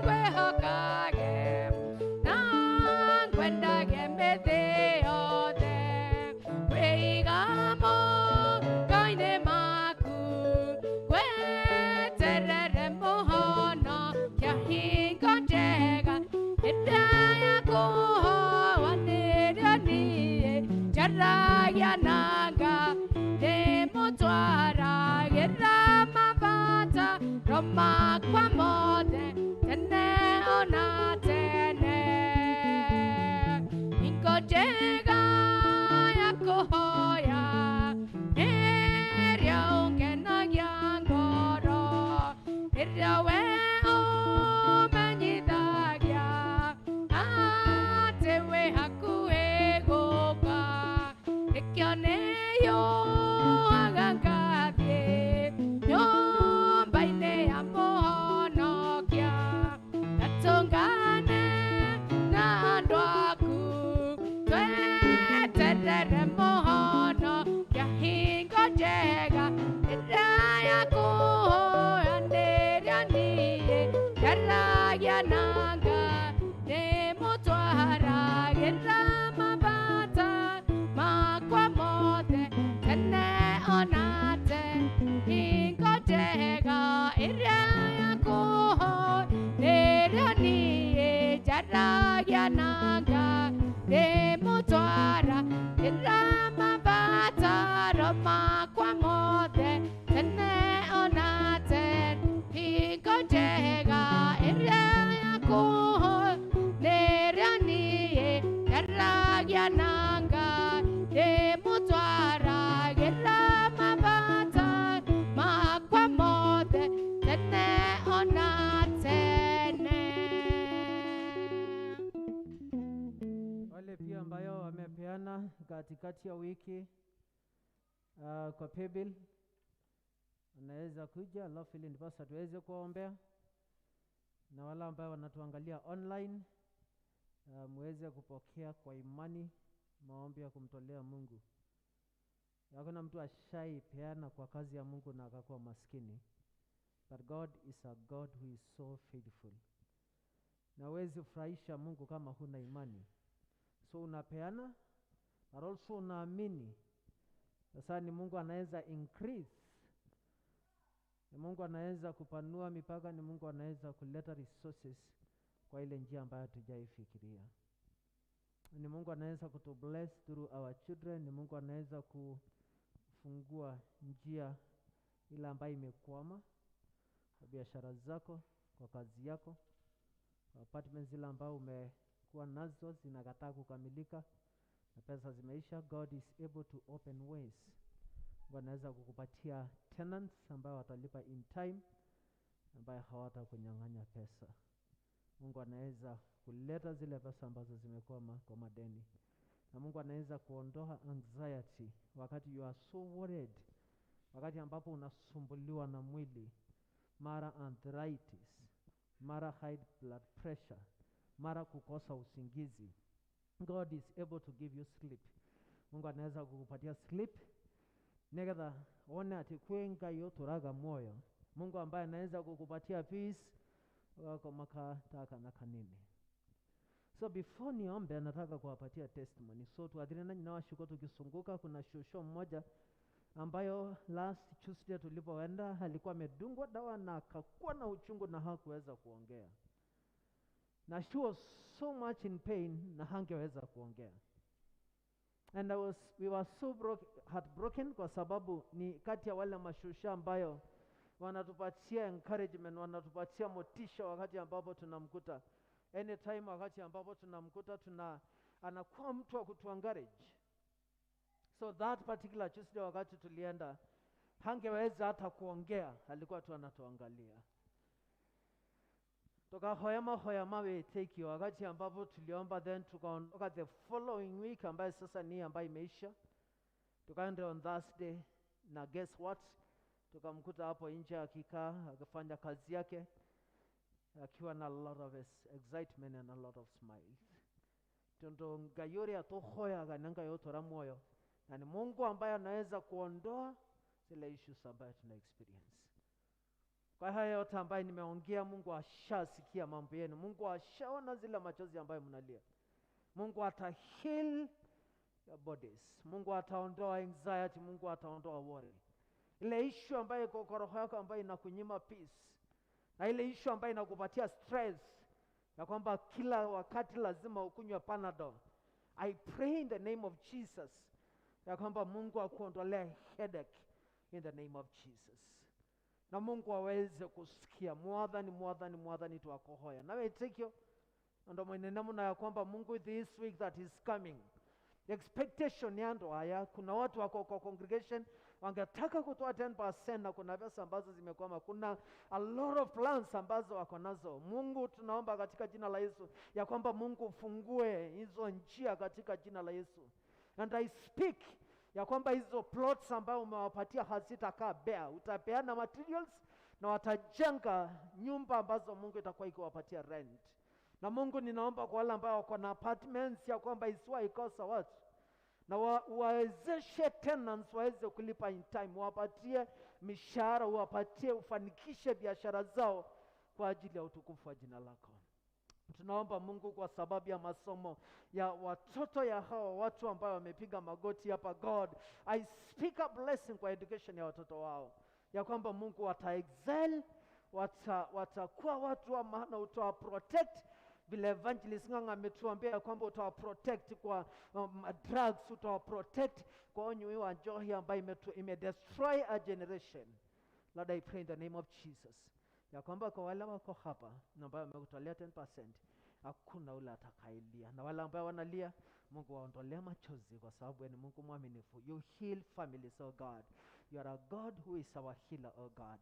ngwĩhokage na ngwendage mĩthĩ yothe, kwĩiga moko-inĩ maku gweterere mũhonokia. Hingo njega ĩrĩa ya kũhoa nĩrĩo niĩ njaragia na Ngai, ndĩmũtwaragĩra mabataro makwa mothe tene ona tene. Hingo njega ya kũhoya nĩrĩo ũngenagia ngoro, rĩrĩa we ũmenyithagia atĩ wĩ hakuhĩ gũka, nĩkĩo nĩyũaga ngathiĩ nyũmba-inĩ ya mũhonokia, ngatũngane na andũ aku tweterere mũhonokia. Hingo njega ĩrĩa ya kũhoya nĩrĩo niĩ njaragia na Ngai, ndĩmũtwaragĩra mabata makwa mothe tene ona tene. Hingo njega ĩrĩa ya kũhoya nĩrĩo niĩ njaragia na Ngai, ndĩmũtwaragĩra mabataro makwa mothe tene ona tene. Hingo njega ĩrĩa ya kũhoya nĩrĩo niĩ njaragia na Ngai, ndĩmũtwaragĩra mabataro makwa mothe tene ona tene. Wale pia ambayo wamepeana katikati ya wiki kwa paybill wanaweza kuja, alafu ili ndiposa tuweze kuwaombea, na wale ambao wanatuangalia online muweze kupokea kwa imani maombi ya kumtolea Mungu. Hakuna mtu ashaipeana kwa kazi ya Mungu na akakuwa maskini. But God is a God who is so faithful. Na huwezi furahisha Mungu kama huna imani. So unapeana, but also unaamini. Sasa ni Mungu anaweza increase. Ni Mungu anaweza kupanua mipaka, ni Mungu anaweza kuleta resources kwa ile njia ambayo hatujaifikiria. Ni Mungu anaweza kutubless through our children, ni Mungu anaweza kufungua njia ile ambayo imekwama kwa biashara zako, kwa kazi yako, kwa apartments zile ambayo umekuwa nazo zinakataa kukamilika na pesa zimeisha. God is able to open ways. Mungu anaweza kukupatia tenants ambayo watalipa in time, ambayo hawatakunyang'anya pesa. Mungu anaweza kuleta zile pesa ambazo zimekwama kwa madeni, na Mungu anaweza kuondoa anxiety wakati you are so worried, wakati ambapo unasumbuliwa na mwili, mara arthritis, mara high blood pressure, mara kukosa usingizi. God is able to give you sleep. Mungu anaweza kukupatia sleep negetha one ati kwĩ Ngai ũtũraga muoyo. Mungu ambaye anaweza kukupatia peace ũgakomaka taka na kanini. So before niombe, nataka kuwapatia testimony. So tuadhire na nyina wa shuko tukisunguka, kuna shosho mmoja ambayo last Tuesday tulipoenda alikuwa amedungwa dawa na akakuwa na uchungu na hakuweza kuongea, na she was so much in pain na hangeweza kuongea. And we were so heartbroken kwa sababu ni kati ya wale mashusha ambayo wanatupatia encouragement, wanatupatia motisha wakati ambapo tunamkuta. Anytime wakati ambapo tunamkuta anakuwa mtu wa kutu encourage. So that particular Tuesday wakati tulienda, hangeweza hata kuongea, alikuwa tu anatuangalia. Tukahoya hoya mawe take wakati ambapo tuliomba, then tukaondoka the following week ambaye sasa ni ambaye imeisha. Tukaenda on Thursday na guess what? Tukamkuta hapo nje akikaa akifanya kazi yake akiwa na a lot of excitement and a lot of smiles. Tondo Ngai ũrĩa tũhoyaga nĩ Ngai ũtũra muoyo, na ni Mungu ambaye anaweza kuondoa zile issues ambayo tuna experience. Kwa haya yote ambayo nimeongea, Mungu ashasikia mambo yenu. Mungu ashaona zile machozi ambayo mnalia. Mungu ata heal your bodies. Mungu ataondoa anxiety, Mungu ataondoa worry. Ile issue ambayo iko kwa roho yako ambayo inakunyima peace, na ile issue ambayo inakupatia stress ya kwamba kila wakati lazima ukunywe Panadol, I pray in the name of Jesus ya kwamba Mungu akuondolee headache in the name of Jesus. Na Mungu aweze kusikia mwathani, mwathani, mwathani twakohoya. Nawe itikio ndo mwenene muna ya kwamba Mungu this week that is coming, expectation ya ndo haya. Kuna watu wako kwa congregation wangetaka kutoa 10% na kuna pesa ambazo zimekwama. Kuna a lot of plans ambazo wako nazo. Mungu tunaomba katika jina la Yesu ya kwamba Mungu ufungue hizo njia katika jina la Yesu. And I speak ya kwamba hizo plots ambayo umewapatia hazitakaa bare. Utapeana materials na watajenga nyumba ambazo Mungu itakuwa ikiwapatia rent. Na Mungu ninaomba kwa wale ambao wako na apartments ya kwamba isiwahi kosa watu, na wawezeshe tenants waweze kulipa in time, wapatie mishahara, wapatie, ufanikishe biashara zao kwa ajili ya utukufu wa jina lako. Tunaomba Mungu kwa sababu ya masomo ya watoto ya hawa watu ambao wamepiga magoti hapa. God, I speak a blessing kwa education ya watoto wao, ya kwamba Mungu wata excel, watakuwa watu wa maana, utawa protect vile Evangelist Ng'ang'a ametuambia ya kwamba utawa protect kwa drugs, utawa protect kwa unywi wa njohi ambayo ime destroy a generation. Lord, I pray in the name of Jesus ya kwamba kwa wale wako hapa na ambao wamekutolea 10%, hakuna ule atakayelia, na wale ambao wanalia, Mungu waondolee machozi, kwa sababu wewe ni Mungu mwaminifu. You heal families, oh God. You are a God who is our healer, oh God.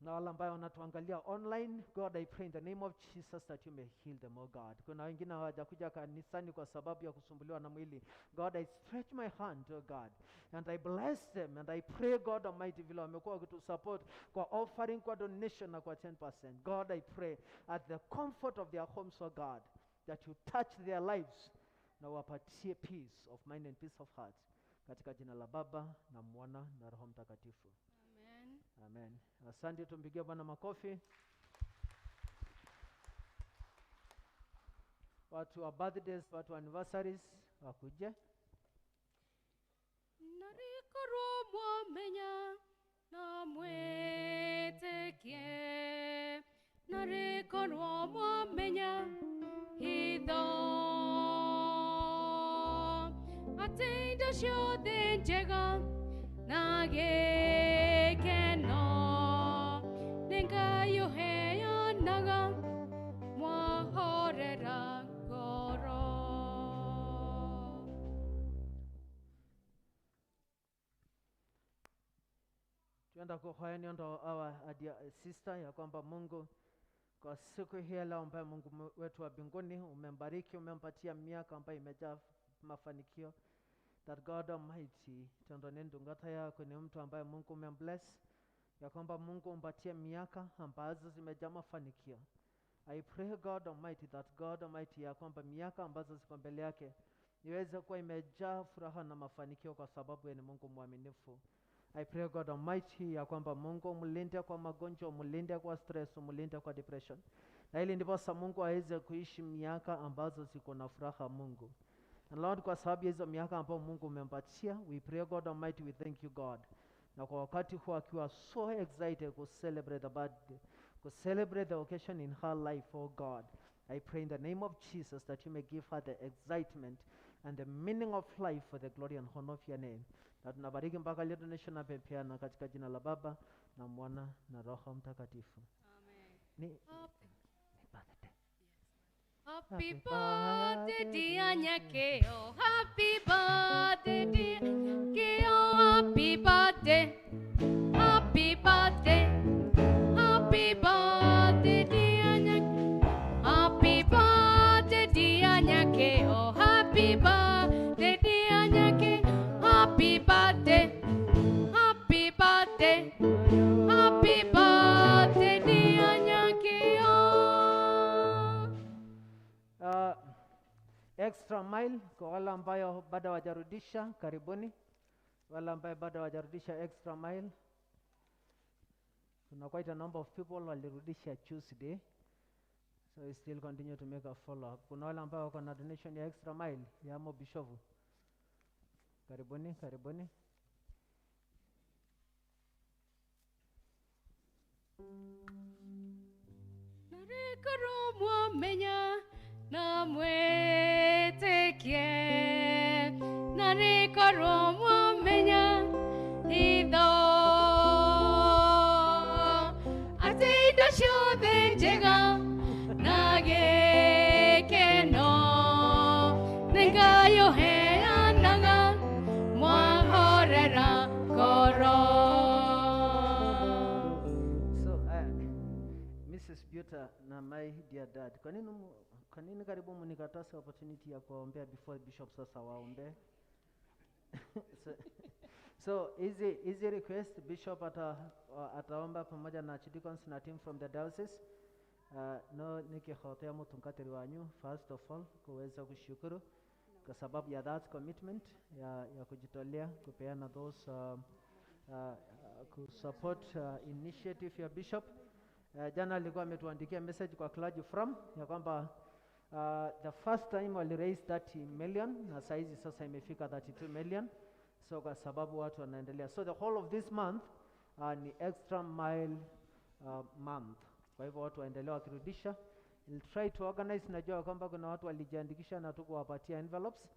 Na wale ambao wanatuangalia online, God, I pray in the name of Jesus that you may heal them, oh God. Kuna wengine hawajakuja kanisani kwa sababu ya kusumbuliwa na mwili. God, I stretch my hand, oh God, and I bless them, and I pray, God Almighty, vile wamekuwa wakitusupport kwa offering, kwa donation na kwa 10%. God, I pray at the comfort of their homes, oh God, that you touch their lives na wapatie peace of mind and peace of heart. Katika jina la Baba na Mwana na Roho Mtakatifu. Amen. Amen. Asante, tumpigie Bwana makofi. Watu wa birthdays, watu wa anniversaries wakuje. Narikorwo mwamenya na mwĩtĩkie, narikorwo mwamenya hitho, atĩ indo ciothe njega na gĩkeno nĩ Ngai ũheanaga mwahorera ngoro. Tuenda kuhoya niondo our dear sister ya kwamba Mungu kwa siku hii ya leo ambaye Mungu wetu wa mbinguni umembariki, umempatia miaka ambayo imejaa mafanikio. That God Almighty, tondo ni ndungata yako ni mtu ambaye Mungu umembless, ya kwamba Mungu umpatie miaka ambazo zimejaa mafanikio. I pray God Almighty that God Almighty ya kwamba miaka ambazo ziko mbele yake iweze kuwa imejaa furaha na mafanikio, kwa sababu yeye ni Mungu mwaminifu. I pray God Almighty ya kwamba Mungu umlinde kwa magonjwa, umlinde kwa stress, umlinde kwa depression. Na ili ndiposa Mungu aweze kuishi miaka ambazo ziko na furaha Mungu. And Lord, kwa sababu ya hizo miaka ambayo Mungu umempatia, we pray God Almighty, we thank you God. Na kwa wakati huu akiwa so excited to celebrate the birthday, to celebrate the occasion in her life, oh God, I pray in the name of Jesus that you may give her the excitement and the meaning of life for the glory and honor of your name. Na tunabariki mpaka leo donation na pepeana katika jina la Baba na Mwana na Roho Mtakatifu. Amen. Ni birthday. Happy birthday dear Nyakeo, happy birthday dear Nyakeo, happy birthday, happy birthday, happy birthday dear Nyakeo, happy birthday dear Nyakeo, happy birthday dear Nyakeo, happy birthday, happy birthday, happy birthday dear Nyakeo. Extra mile kwa wale ambayo bado hawajarudisha, karibuni. Wale ambayo bado hawajarudisha extra mile, kuna quite a number of people walirudisha Tuesday, so we still continue to make a follow up. Kuna wale ambayo wako na donation ya extra mile ya Mo Bishovu, karibuni, karibuni. Narikorwo mwamenya na mwĩtĩkie, narikorwo mwamenya hitho, atĩ indo ciothe njega na gĩkeno nĩ Ngai ũheanaga mwahorera ngoro. So, Mrs. Buta na my dear dad, kwa nini karibu mnikatasa opportunity ya kuwaombea before bishop sasa waombe? So easy request bishop ataomba pamoja na archdeacons na team from the diocese. No nikihotea mutungatiri wanyu first of all kuweza kushukuru kwa sababu ya that commitment ya kujitolea kupeana those kusupport initiative ya bishop. Jana alikuwa ametuandikia message kwa clergy from ya kwamba the first time wali raise 30 million na saizi sasa imefika 32 million. So kwa sababu watu wanaendelea. So the whole of this month ni extra mile month. Kwa hivyo watu waendelea wakirudisha. We'll try to organize. Najua kwamba kuna watu walijiandikisha na tukuwapatia envelopes,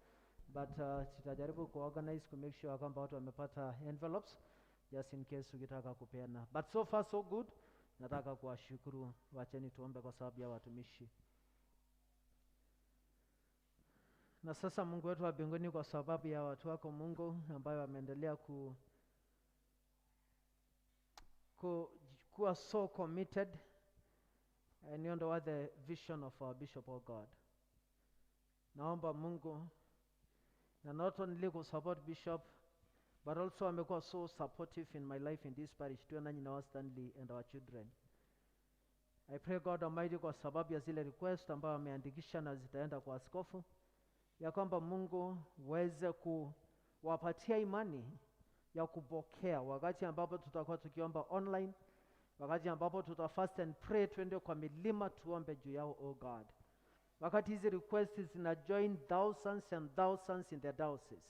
but tutajaribu kuorganize ku make sure kwamba watu wamepata envelopes just in case ukitaka kupeana. But so far so good. Nataka kuwashukuru. Wacheni tuombe kwa sababu ya watumishi. Na sasa Mungu wetu wa mbinguni, kwa sababu ya watu wako Mungu ambayo wameendelea kuwa so committed and you know the vision of our bishop, oh God. Naomba Mungu, na not only ku support bishop but also amekuwa so supportive in my life in this parish, tuwe nanyi na Stanley and our children. I pray God Almighty kwa sababu ya zile request ambayo ameandikisha na zitaenda kwa askofu, ya kwamba Mungu uweze kuwapatia imani ya kupokea wakati ambapo tutakuwa tukiomba online, wakati ambapo tuta fast and pray, twende kwa milima tuombe juu yao, oh God. Wakati hizi requests zina join thousands and thousands in the diocese,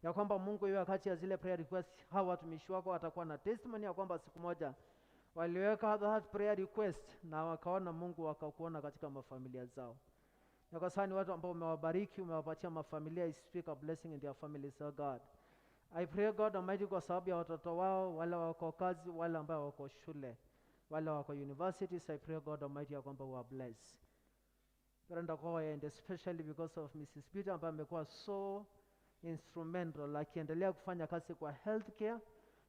ya kwamba Mungu, iwe wakati ya zile prayer requests, hawa watumishi wako watakuwa na testimony ya kwamba siku moja waliweka that prayer request na wakaona Mungu, wakakuona katika mafamilia zao. Na kwa sababu ni watu ambao umewabariki, umewapatia mafamilia, I speak a blessing in their families, oh God. I pray, God Almighty, kwa sababu ya watoto wao, wale wako kazi, wale ambao wako shule, wale wako universities, I pray, God Almighty, ya kwamba wa bless. Brenda kwa, and especially because of Mrs. Peter ambaye amekuwa so instrumental akiendelea kufanya kazi kwa healthcare,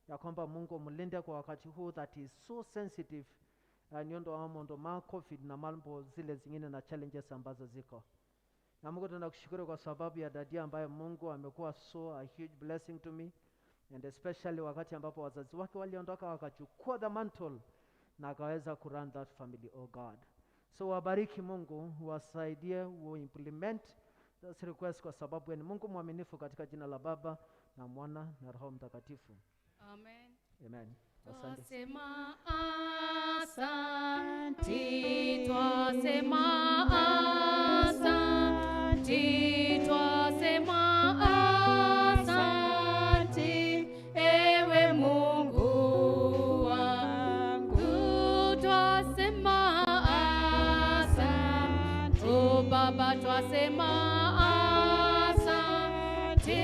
ya kwamba Mungu mlinde kwa wakati huu that is so sensitive, nyondo wa mondo ma COVID na mambo zile zingine na challenges ambazo ziko. Na Mungu, tunakushukuru kwa sababu ya dadia ambaye Mungu amekuwa so a huge blessing to me, and especially wakati ambapo wazazi wake waliondoka wakachukua the mantle na akaweza kurun that family, oh God. So wabariki Mungu, wasaidie uimplement those requests kwa sababu ni Mungu mwaminifu, katika jina la Baba na Mwana na Roho Mtakatifu. Amen. Amen. Asante. Twasema asanti, twasema asanti, twasema asanti, ewe Mungu wangu. Twasema asanti, o Baba, twasema asanti,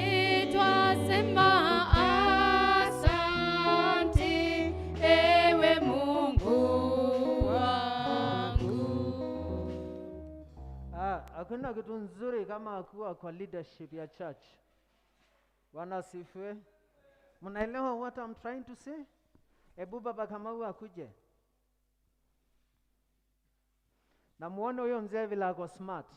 twasema asanti, ewe Mungu wangu. Ah, hakuna kitu nzuri kama kuwa kwa leadership ya church. Bwana asifiwe. Mnaelewa what I'm trying to say? Ebu Baba Kamau akuje. Na muone huyo mzee vile ako smart.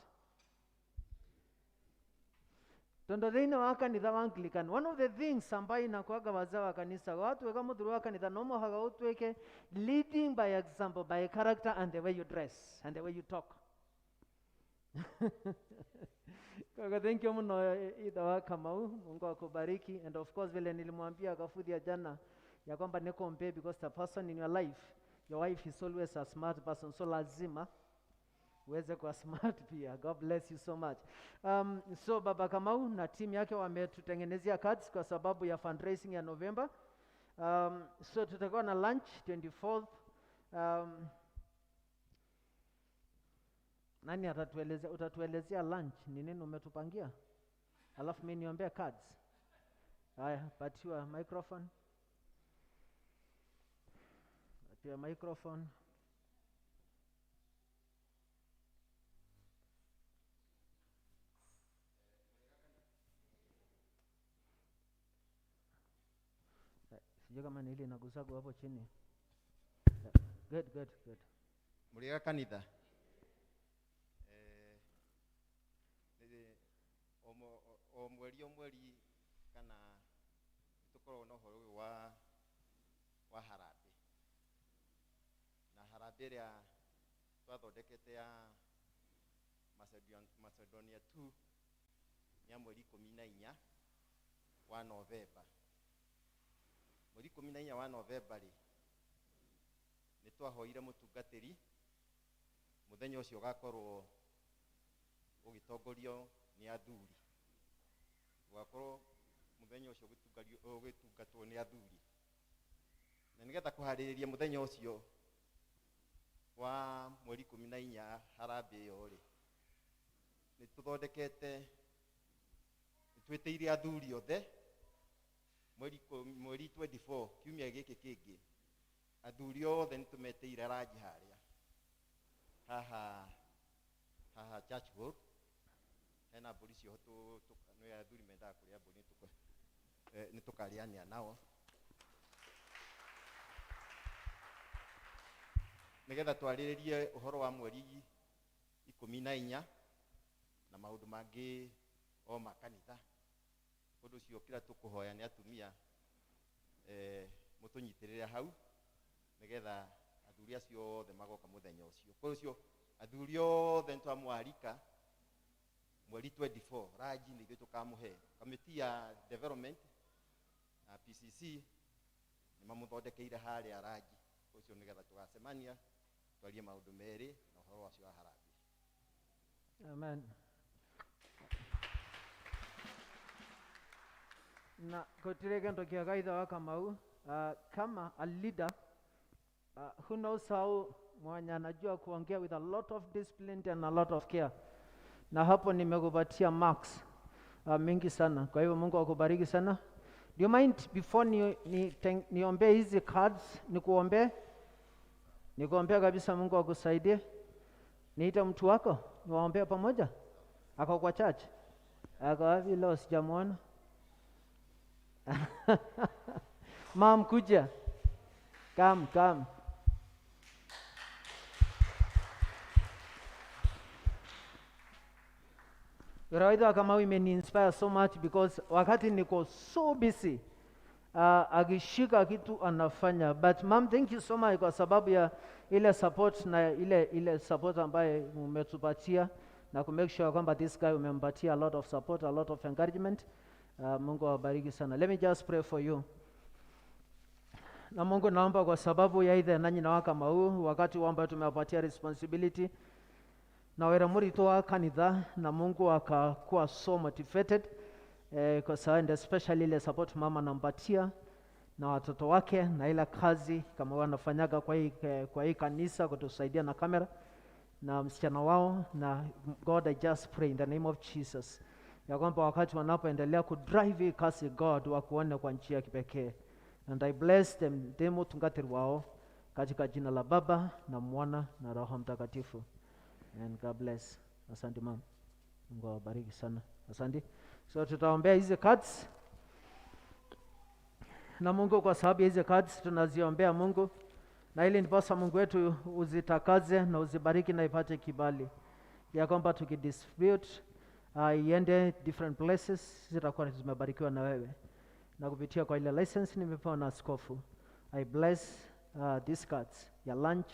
Tondo thĩinĩ wa kanitha wa Anglican, one of the things ambayo inakuwaga wazee wa kanisa, watuĩka mũthuri wa kanitha no mũhaka ũtuĩke leading by example, by character and the way you dress and the way you talk. Kwa thank you mno, Ithe wa Kamau, Mungu akubariki. And of course vile nilimwambia Kafuthia jana ya kwamba niko mpe, because the person in your life, your wife, is always a smart person, so lazima uweze kuwa smart pia. God bless you so much. So Baba Kamau na team yake wametutengenezea cards kwa sababu ya fundraising ya November. So tutakuwa na lunch 24th. Nani atatuelezea, utatuelezea lunch ni nini umetupangia? Alafu mimi niombea cards. Haya, patiwa microphone. Patiwa microphone. Sijui kama ni ile inagusagwa hapo chini. Yeah. Good, good, good. Mũrĩega kanitha. O mweri o mweri kana tũkoragwo na ũhoro ũyũ wa harambee, na harambee ĩrĩa twathondekete ya Macedonia 2 nĩ ya mweri 14 wa Novemba. Mweri 14 wa Novemba rĩ, nĩ twahoire mũtungatĩri mũthenya ũcio ũgakorwo ũgĩtongorio nĩ athuri, ũgakorwo mũthenya ũcio ũgĩtungatwo nĩ athuri, na nĩgetha kũharĩrĩria mũthenya ũcio wa mweri 14 harambee ĩyo rĩ, nĩ tũthondekete, nĩ twĩtĩire athuri othe mweri 24 kiumia gĩkĩ kĩngĩ, athuri othe nĩ tũmetĩire ranji harĩa haha church hall. Hena mbũri cioho, nĩ athuri mendaga kũrĩa mbũri, nĩ tũkarĩanĩra nao nĩgetha twarĩrĩrie ũhoro wa mweri 14 na maũndũ mangĩ o ma kanitha. Ũndũ ũcio kĩrĩa tũkũhoya nĩ atumia, mũtũnyitĩrĩre hau nĩgetha athuri acio othe magoka mũthenya ũcio. Kwa ũcio athuri othe nĩtwamwarika mweri 24 ranji nĩ ithuĩ tũkamũhe kamĩtĩ ya development. Na PCC nĩ mamũthondekeire harĩa rangi ũcio nĩgetha tũgacemania twarie maũndũ merĩ na ũhoro wacio wa harambee. Amen. Na gũtirĩ kĩndũ kĩega ithe wa Kamau, kama a leader who knows how mwenye anajua kuongea with a lot of discipline and a lot of care, na hapo nimekupatia marks mingi sana. Kwa hivyo Mungu akubariki sana. Do you mind before niombee hizi cards, nikuombee? Nikuombea kabisa, Mungu akusaidie. Niite mtu wako niwaombee pamoja. Ako kwa church? Ako wapi leo? Sijamuona. Mam, kuja. Come, come. Raidha Kamau imeni-inspire so much because wakati niko so busy, akishika kitu anafanya. But mom, thank you so much kwa sababu ya ile support na ile support ambaye umetupatia na ku make sure kwamba this guy umempatia a lot of support, a lot of encouragement. Mungu awabariki sana. Let me just pray for you. Na Mungu naomba kwa sababu ya ithe nanyi na Kamau wakati ambao tumewapatia responsibility na wera murito wa kanitha, na Mungu akakuwa so motivated, kwa sababu and especially ile support mama anampatia na watoto wake na ile kazi kama wanafanyaga kwa hii kanisa kutusaidia na kamera na msichana wao. Na God, I just pray in the name of Jesus ya kwamba wakati wanapoendelea kudrive hii kazi, God, wakuone kwa njia ya kipekee, and I bless them ndemo tungatiri wao katika jina la Baba na Mwana na Roho Mtakatifu. And God bless. Asante mama, Mungu awabariki sana. Asante. So tutaombea hizi cards na Mungu, kwa sababu ya hizi cards tunaziombea Mungu, na ili ndiposa Mungu wetu uzitakaze na uzibariki na ipate kibali ya kwamba tukidistribute, iende different places, zitakuwa zimebarikiwa na wewe. Na kupitia kwa ile license nimepewa na askofu, I bless these cards ya lunch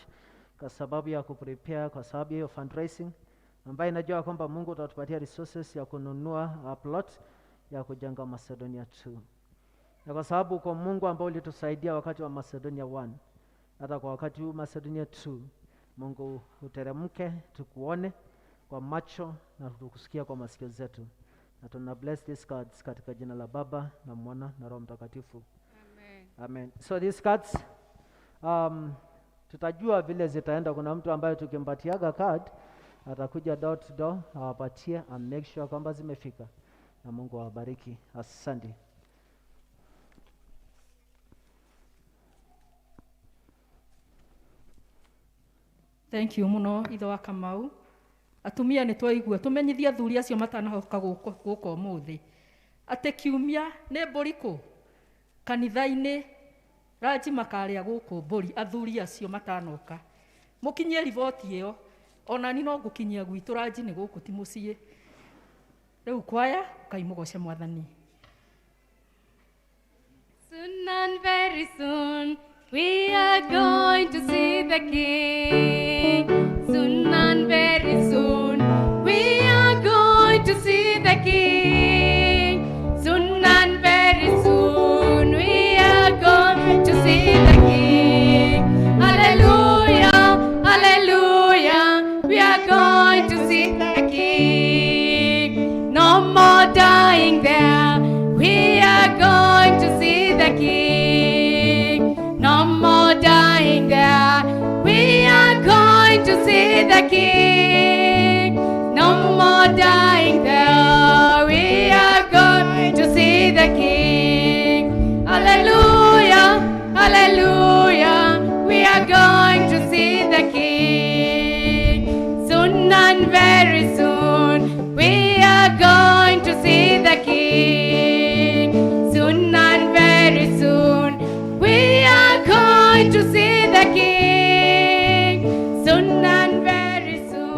kwa sababu ya kuprepare, kwa sababu ya hiyo fundraising ambayo inajua kwamba Mungu utatupatia resources ya kununua plot ya kujenga Macedonia 2, na kwa sababu kwa Mungu ambao ulitusaidia wakati wa Macedonia 1, hata kwa wakati huu Macedonia 2, Mungu uteremke, tukuone kwa macho na tukusikia kwa masikio zetu, na tuna bless these cards katika jina la Baba na Mwana na Roho Mtakatifu. Amen. Amen. So these cards, tutajua vile zitaenda. Kuna mtu ambaye tukimpatiaga card atakuja door to door awapatie and make sure kwamba zimefika, na Mungu awabariki. Asante. Thank you muno ithe wa Kamau. Atumia nĩ twaigua tũmenyithie athuri acio matanahoka gũka ũmũthĩ atĩ kiumia nĩ mbũri kũ kanitha-inĩ ranji makarĩa gũkũ mbũri. Athuri acio matanoka mũkinyie riboti ĩyo, onani no ngũkinyia gwitũ ranji nĩ gũkũ ti mũciĩ. Rĩu kwaya Ngai mũgoce Mwathani. Soon and very soon, we are going to see the King. Soon and very soon, we are going to see the King. Soon and very soon, we are going to see the King. Hallelujah, hallelujah, we are going to see the King. No more dying there, we are going to see the King. No more dying there, we are going to see the King. No more dying there, we are going to see the King. Hallelujah, hallelujah, we are going to see the King. Soon and very soon, we are going to see the King. Soon and very soon, we are going to see the King. Soon and very soon.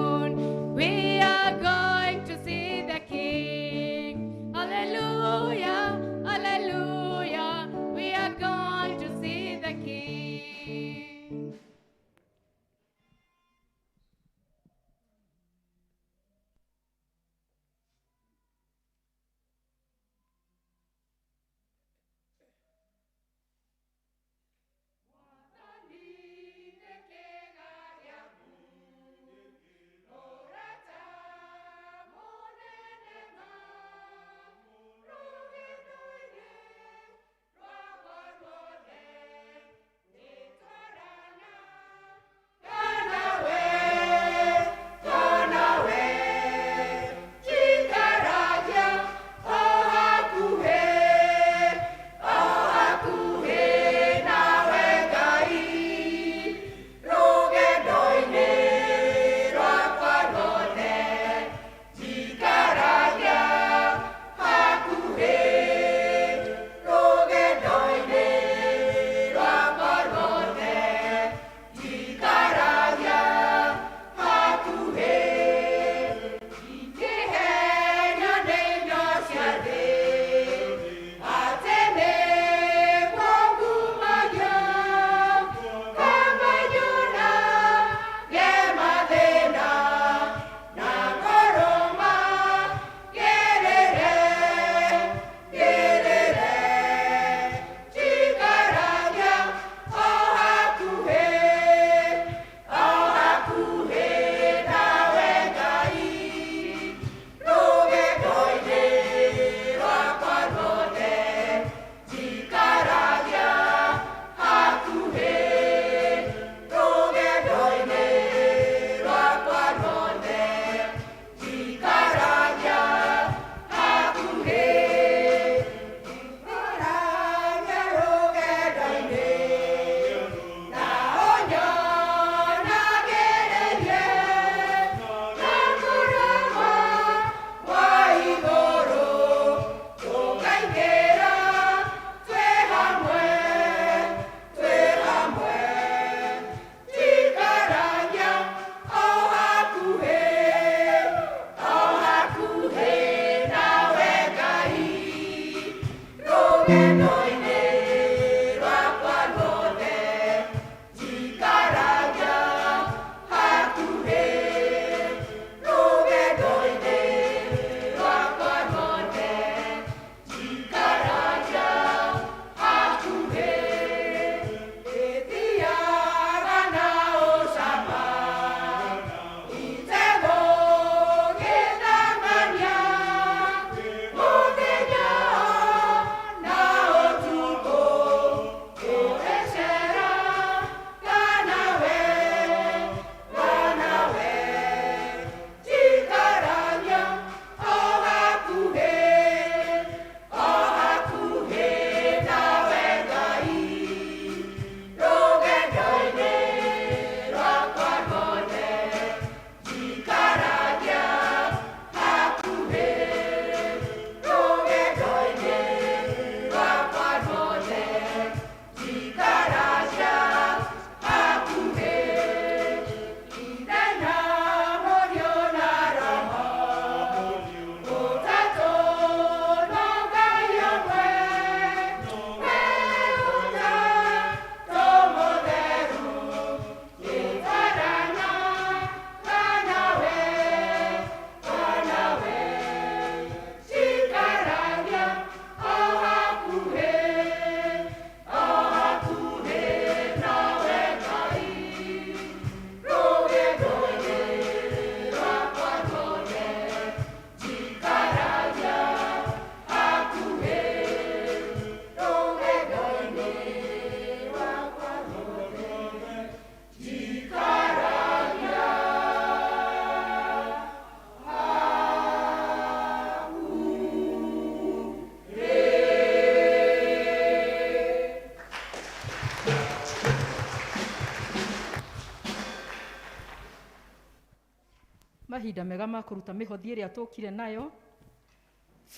Mahinda mega ma kũruta mĩhothi ĩrĩa tũkire nayo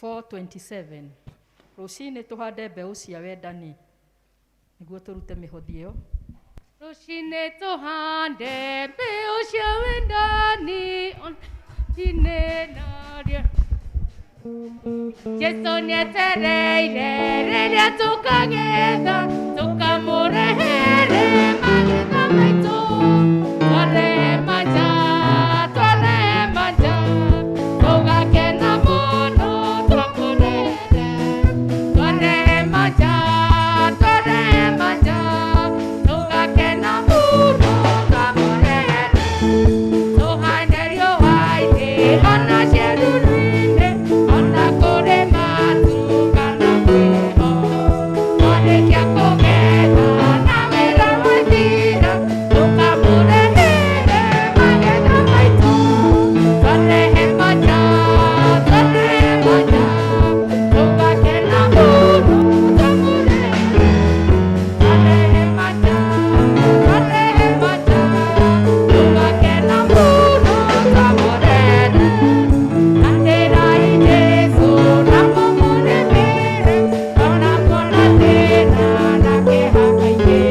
427. Rũcinĩ tũhande mbeũ cia wendani nĩguo tũrute mĩhothi ĩyo. Rũcinĩ tũhande mbeũ cia wendani inĩ naria Jesu nĩetereire rĩrĩa tũkagetha tũkamũrehere magetha maitũ twarehe manja twarehe manja tũgakena mũno twamũrehere twarehe manja twarehe manja tũgakena mũno twamũrehere tũhande riũa-inĩ ona ciĩruru-inĩ ona kũrĩ matu kana kwĩho twarĩkia kũgetha na wĩra wathira tũkamũrehere magetha maitũ twarehe manja twarehe manja tũgakena mũno twamũrehere twarehe manja twarehe manja tũgakena mũno twamũrehere Andĩrai Jesũ na mũmũrĩmĩre ona kuona thĩna na kĩeha kaingĩ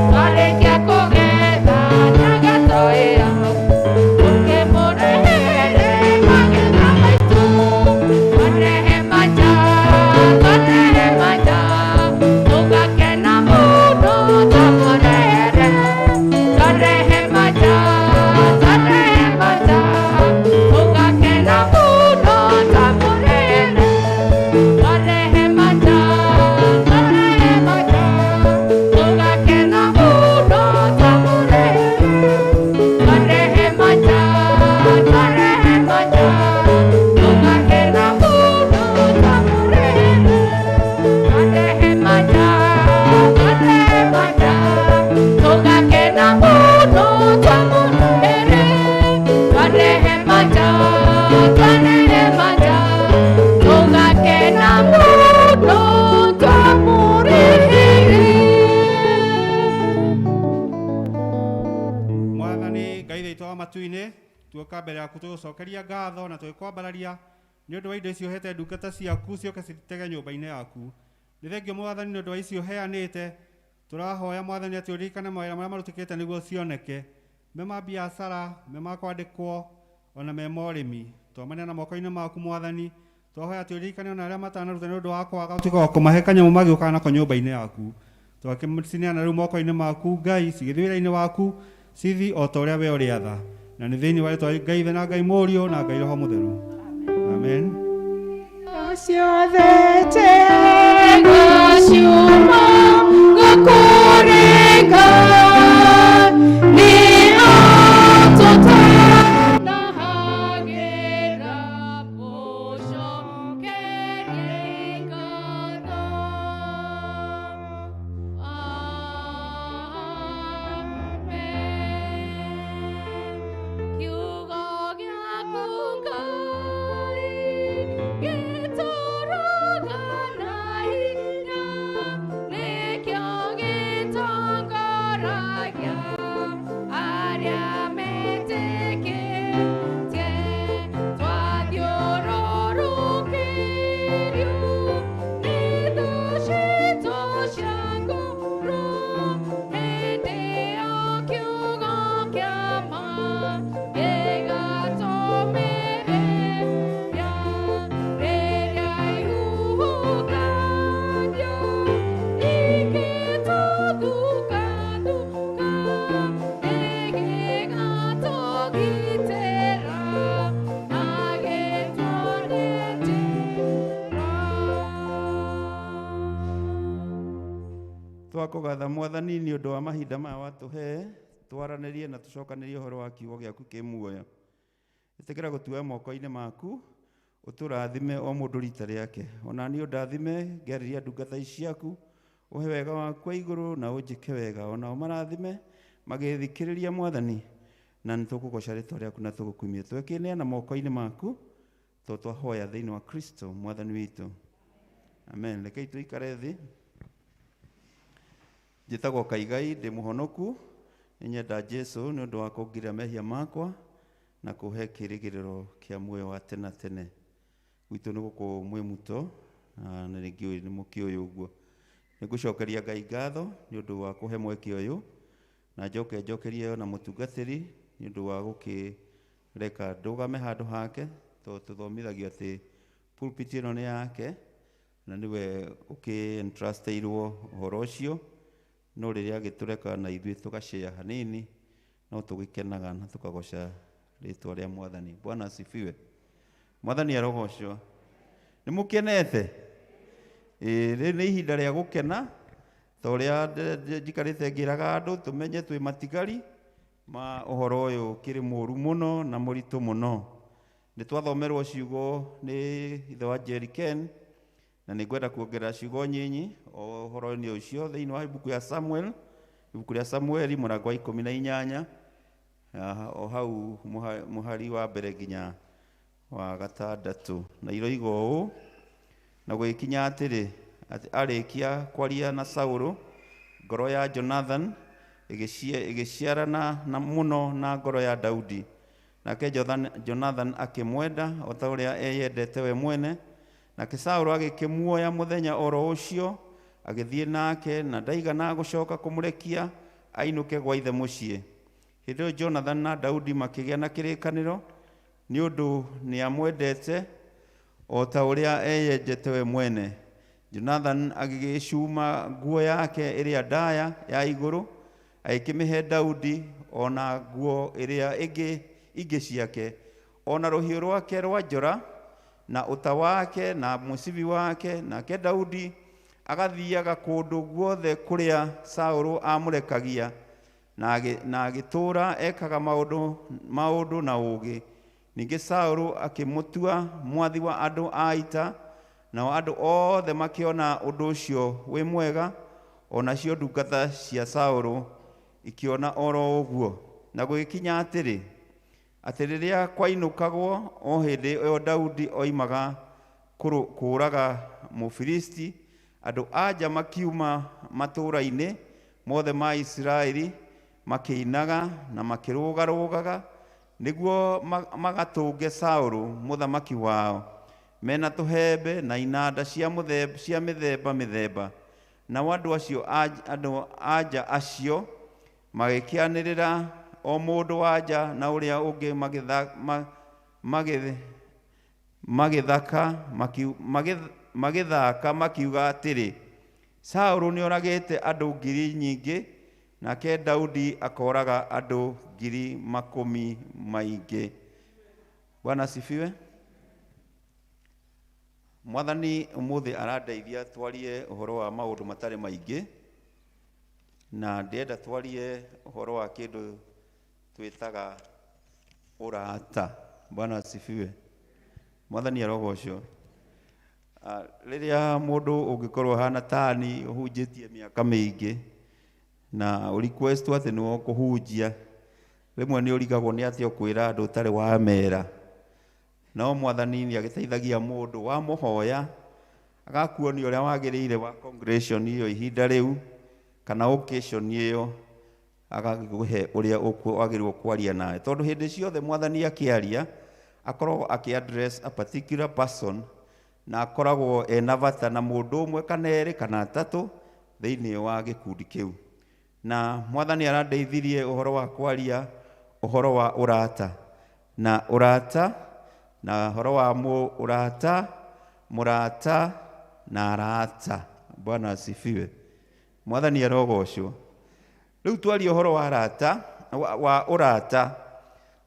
twarĩkia kũgetha nĩagatũĩra tũkĩmũrehere magetha maitũ twarehe manja twarehe manja tũgakena mũno twamũrehere twarehe manja twarehe manja tũgakena mũno twamũrehere twarehe manja twarehe manja tũgakena mũno twamũrehere twarehe manja twarehe manja tũgakena mũno twamũrehere twarehe manja twarehe manja tũgakena mũno twamũrehere twarehe manja twarehe manja tũgakena mũno twamũrehere. Mwathani Ngai witũ wa matu-inĩ, tuoka mbere yaku tũgũcokeria ngatho na tũgĩkwambararia nĩ ũndũ wa indo icio ũhete ndungata ciaku ciũke citege nyũmba-inĩ yaku. Nĩ thengio Mwathani nĩ ũndũ wa icio ũheanĩte, tũrahoya Mwathani atĩ ũririkane mawĩra marĩa marutĩkĩte nĩguo cioneke, me ma biacara, me ma kwandĩkwo, ona me ma ũrĩmi. Twamaneana moko-inĩ maku Mwathani, twahoya atĩ ũririkane ona arĩa matanaruta nĩ ũndũ wa kwaga ũtuĩke wa kũmahe kanyamũ magĩũkaga nako nyũmba-inĩ yaku. Twakĩcineana rĩu moko-inĩ maku Ngai, cigĩthiĩ wĩra-inĩ waku, cithi o ta ũrĩa we ũrĩatha. Na nĩ thĩinĩ wa rĩtwa Ngai Ithe na Ngai Mũriũ na Ngai Roho Mũtheru. Amen. Ciothe njega ciuma gũkũrĩ Ngai, nĩ atũtanahagĩra mũcokerie ngatho. Amen. Kiugo gĩaku Ngai gĩtũũraga na hinya, nĩkĩo gĩtongoragia arĩa metĩkĩtie. Twathiũrũrũkĩirio nĩ thũ citũ cia ngoro, hĩndĩ ĩyo kiugo kĩa ma gĩgatũmĩrĩria. Rĩrĩa ihuhũkanio igĩtũthuka-thuka, nĩgĩgatũgitĩra na gĩtũrĩtĩra. Twakũgatha Mwathani nĩ ũndũ wa mahinda maya watũhe twaranĩrie na tũcokanĩrie ũhoro wa kiugo gĩaku kĩ muoyo. Ĩtĩkĩra gũtuoya moko-inĩ maku ũtũrathime o mũndũ rita rĩake. Ona niĩ ũndathime ngĩarĩria ndungata ici ciaku, ũhe wega waku wa igũrũ na ũnjĩke wega. Onao marathime magĩthikĩrĩria Mwathani, na nĩ tũkũgoca rĩtwa rĩaku na tũgũkumia. Twekĩneana moko-inĩ maku tondũ twahoya thĩinĩ wa Kristo Mwathani witũ. Amen. Rekei tũikare thĩ. Njĩtagwo Kaigai, ndĩ mũhonoku, nĩ nyenda Jesũ nĩ ũndũ wa kũngiria mehia makwa na na kũhe kĩrĩgĩrĩro kĩa muoyo wa tene na tene. Gwitũ nĩ gũkũ Mwĩmuto, na nĩ ngĩũĩ nĩ mũkĩũĩ ũguo. Nĩ ngũcokeria Ngai ngatho nĩ ũndũ wa kũhe mweke ũyũ, na njoke njokerie ona mũtungatĩri nĩ ũndũ wa gũkĩreka ndũgame handũ hake, tondũ tũthomithagio atĩ pulpit ĩno nĩ yake na nĩwe ũkĩ-entrustĩirwo ũhoro ũcio, no rĩrĩa agĩtũreka na ithuĩ tũgacĩa hanini, no tũgĩkenaga na tũkagoca rĩtwa rĩa Mwathani. Bwana asifiwe. Mwathani arogocwo. Nĩ mũkenete? Ĩĩ, rĩrĩ nĩ ihinda rĩa gũkena ta ũrĩa njikarĩte ngĩraga andũ tũmenye twĩ matigari ma ũhoro ũyũ ũkĩrĩ mũru mũno na mũritũ mũno. Nĩ twathomerwo ciugo nĩ ithe wa Jerry Ken, na nĩ ngwenda kuongerera ciugo nyinyi o ũhoro-inĩ ũcio thĩinĩ wa ibuku ya Samuel, ibuku rĩa Samueli mũrango wa 18, o hau mũhari wa mbere nginya wa gatandatũ. Na iroiga ũũ: na gũgĩkinya atĩrĩ, atĩ arĩkia kwaria na Saũlũ, ngoro ya Jonathan ĩgĩciarana na mũno na ngoro ya Daudi. Nake Jonathan akĩmwenda o ta ũrĩa eyendete we mwene. Nake Saũlũ agĩkĩmuoya mũthenya oro ũcio, agĩthiĩ nake, na ndaigana gũcoka kũmũrekia ainũke gwa ithe mũciĩ. Hĩndĩ ĩyo Jonathan na Daudi makĩgĩa na kĩrĩkanĩro, nĩ ũndũ nĩamwendete o ta ũrĩa eyendete we mwene. Jonathan agĩgĩcuma nguo yake ĩrĩa ndaya ya igũrũ, agĩkĩmĩhe Daudi, o na nguo ĩrĩa ingĩ ciake, o na rũhiũ rwake rwa njora, na ũta wake, na mũcibi wake. Nake Daudi agathiaga kũndũ guothe kũrĩa Saũlũ amũrekagia, na agĩtũũra ekaga maũndũ na ũũgĩ. Ningĩ Saũlũ akĩmũtua mwathi wa andũ a ita, nao andũ othe makĩona ũndũ ũcio wĩ mwega, o nacio ndungata cia Saũlũ ikĩona oro ũguo. Na gũgĩkinya atĩrĩ, atĩ rĩrĩa kwainũkagwo, o hĩndĩ ĩyo Daudi oimaga kũũraga Mũfilisti, andũ a nja makiuma matũũra-inĩ mothe ma Isiraeli, makĩinaga na makĩrũgarũgaga nĩguo magatũnge Saũlũ mũthamaki wao, mena tũhembe na inanda cia mĩthemba mĩthemba. Nao andũ a nja acio magĩkĩanĩrĩra o mũndũ wa nja na ũrĩa ũngĩ, magĩthaka makiuga atĩrĩ, Saũlũ nĩoragĩte andũ ngiri nyingĩ, nake Daudi akoraga andũ ngiri makũmi maingĩ. Bwana asifiwe. Mwathani ũmũthĩ arandeithia twarie ũhoro wa maũndũ matarĩ maingĩ, na ndĩrenda twarie ũhoro wa kĩndũ twĩtaga ũrata. Bwana asifiwe. Mwathani arogocwo. Rĩrĩa mũndũ ũngĩkorwo hana tani ũhunjĩtie mĩaka mĩingĩ na ũrequest atĩ nĩwe ũkũhunjia, rĩmwe nĩ ũrigagwo nĩ atĩa ũkwĩra andũ ũtarĩ wamera. No Mwathani nĩ agĩteithagia mũndũ wamũhoya agakuonia ũrĩa wagĩrĩire wa congregation ĩyo ihinda rĩu kana occasion ĩyo, agagĩkũhe ũrĩa wagĩrĩirwo kwaria nawe, tondũ hĩndĩ ciothe Mwathani akĩaria akoragwo akĩ-address a particular person, na akoragwo ena bata na mũndũ ũmwe kana erĩ kana atatũ thĩinĩ wa gĩkundi kĩu. Na Mwathani arandeithirie ũhoro wa kwaria ũhoro wa ũrata, na ũrata, na ũhoro wa ũrata, mũrata na arata. Bwana asifiwe. Mwathani arogocwo. Rĩu twarie ũhoro wa arata, wa ũrata.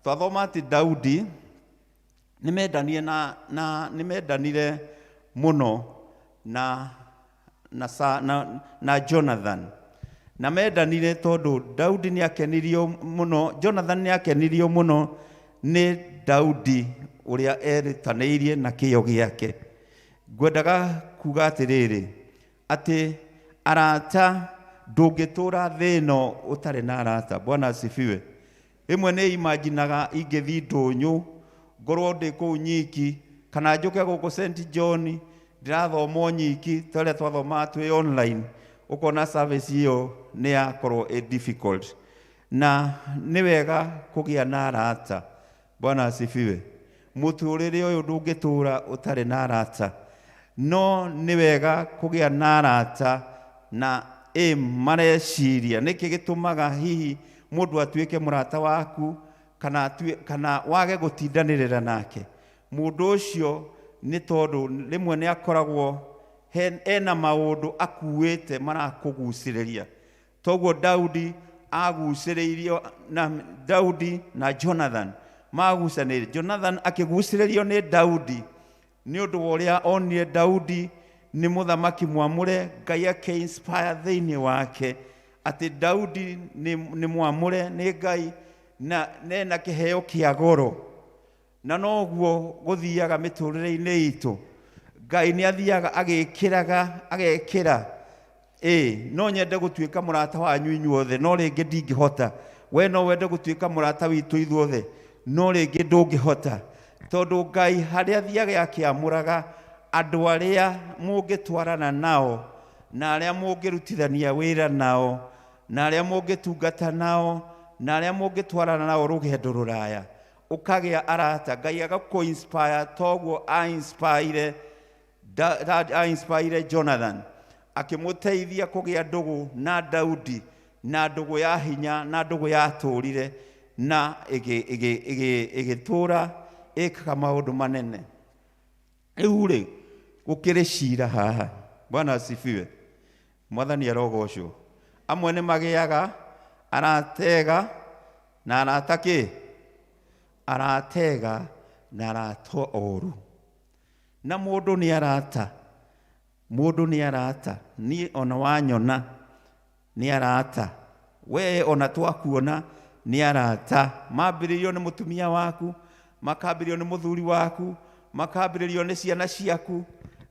Twathoma atĩ Daudi nĩmendanire na nĩmendanire mũno na Jonathan. Na mendanire tondũ Daudi nĩakenirio mũno, Jonathan nĩakenirio mũno nĩ Daudi ũrĩa erutanĩirie na kĩyo gĩake. Ngwendaga kuga atĩrĩrĩ, atĩ arata ndũngĩtũra thĩ ĩno ũtarĩ na arata. Bwana asifiwe. Rĩmwe nĩ imaginaga ingĩthiĩ ndũnyũ ngorwo ndĩ kũu nyiki, kana njũke gũkũ St John ndĩrathoma nyiki ta ũrĩa twathomaga twĩ online, ũkona service ĩyo nĩ yakorwo ĩ difficult. Na nĩ wega kũgĩa na arata. Bwana asifiwe. Mũtũrĩre ũyũ ndũngĩtũra ũtarĩ na arata, no nĩ wega kũgĩa na arata na mareciria. Nĩkĩ gĩtũmaga hihi mũndũ atuĩke mũrata waku kana wage gũtindanĩrĩra nake? Mũndũ ũcio nĩ tondũ rĩmwe nĩ akoragwo ena maũndũ akuĩte marakũgucĩrĩria. Toguo Daudi agucĩrĩirio na Daudi na Jonathan magucanĩire. Jonathan akĩgucĩrĩrio nĩ Daudi nĩ ũndũ wa ũrĩa onire Daudi nĩ mũthamaki mwamũre, Ngai akĩ-inspire thĩinĩ wake atĩ Daudi nĩ mwamũre nĩ Ngai na nena kĩheo kĩa goro. Na noguo gũthiaga mĩtũrĩre-inĩ itũ, Ngai nĩ athiaga agĩkĩraga agekĩra. No nyende gũtuĩka mũrata wanyu inyuothe, no rĩngĩ ndingĩhota. We no wende gũtuĩka mũrata witũ ithuothe, no rĩngĩ ndũngĩhota, tondũ Ngai harĩa athiaga akĩamũraga andũ arĩa mũngĩtwarana nao, na arĩa mũngĩrutithania wĩra nao, na arĩa mũngĩtungata nao, na arĩa mũngĩtwarana nao rũgendo rũraya, ũkagĩa arata. Ngai agakũ-inspire toguo a-inspire Jonathan, akĩmũteithia kũgĩa ndũgũ na Daudi, na ndũgũ ya hinya, na ndũgũ yatũrire na ĩgĩtũra ĩkaga maũndũ manene. Rĩu rĩ, gũkĩrĩ cira haha. Bwana asifiwe. Mwathani arogocwo. Amwe nĩ magĩaga aratega na arata kĩ? Aratega na arata oru. Na mũndũ nĩ arata, mũndũ nĩ arata. Niĩ ona wanyona nĩ arata, we ona twakuona nĩ arata. Mambĩrĩrio nĩ mũtumia waku, makambĩrĩrio nĩ mũthuri waku, makambĩrĩrio nĩ ciana ciaku.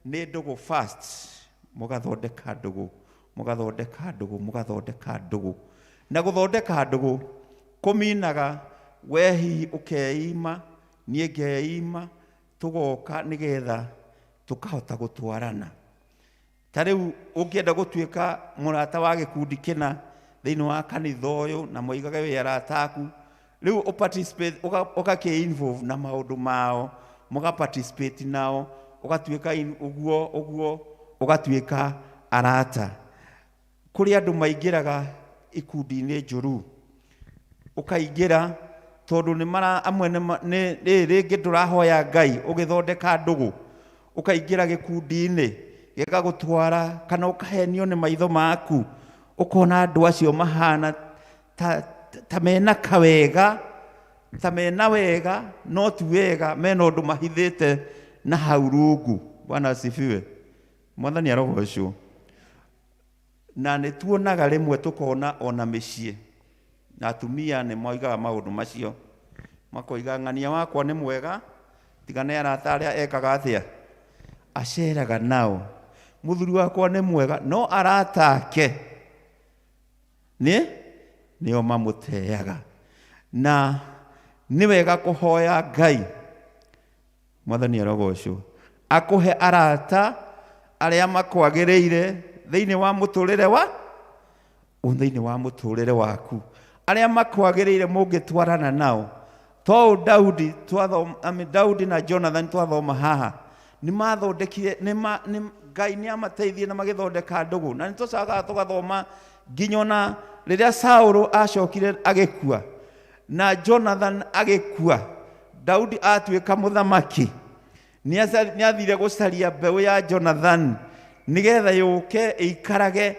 Nĩ ndũgũ first, mũgathondeka ndũgũ, mũgathondeka ndũgũ, mũgathondeka ndũgũ. Na gũthondeka ndũgũ kũminaga we hihi ũkeima, niĩ ngeima, tũgoka nĩgetha tũkahota gũtwarana. Ta rĩu ũngĩenda gũtuĩka mũrata wa gĩkundi kĩna thĩinĩ wa kanitha ũyũ na moigage wĩ arata aku, rĩu ũ-participate, ũgakĩ-involve na maũndũ mao, mũga-participate nao, ũgatuĩka ũguo ũguo, ũgatuĩka arata. Kũrĩ andũ maingĩraga ikundi-inĩ njũru, ũkaingĩra tondũ nĩ mara amwe nĩ rĩngĩ ndũrahoya Ngai ũgĩthondeka ndũgũ, ũkaingĩra gĩkundi-inĩ gĩgagũtwara, kana ũkahenio nĩ maitho maku, ũkona andũ acio mahana ta mena kawega, ta mena wega, no ti wega, mena ũndũ mahithĩte na hau rungu. Bwana asifiwe. Mwathani arogocwo. Na nĩ tuonaga rĩmwe tũkona ona mĩciĩ, na atumia nĩ moigaga maũndũ macio, makoiga ng'ania wakwa nĩ mwega, tiga nĩ arata arĩa ekaga atĩa, aceraga nao. Mũthuri wakwa nĩ mwega, no arata ake nĩ nĩo mamũteaga. Na nĩ wega kũhoya Ngai, Mwathani arogocwo, akũhe arata arĩa makwagĩrĩire thĩinĩ wa mũtũrĩre wa thĩinĩ wa mũtũrĩre waku, arĩa makwagĩrĩire mũngĩtwarana nao. To Daudi twathoma, Daudi na Jonathan twathoma haha, nĩ mathondekire, Ngai nĩ amateithie na magĩthondeka ndũgũ. Na nĩ tũcokaga tũgathoma nginya ona rĩrĩa Saũlũ acokire agĩkua na Jonathan agĩkua, Daudi atuĩka mũthamaki, nĩ athire gũcaria mbeũ ya Jonathan nĩgetha yũke ĩikarage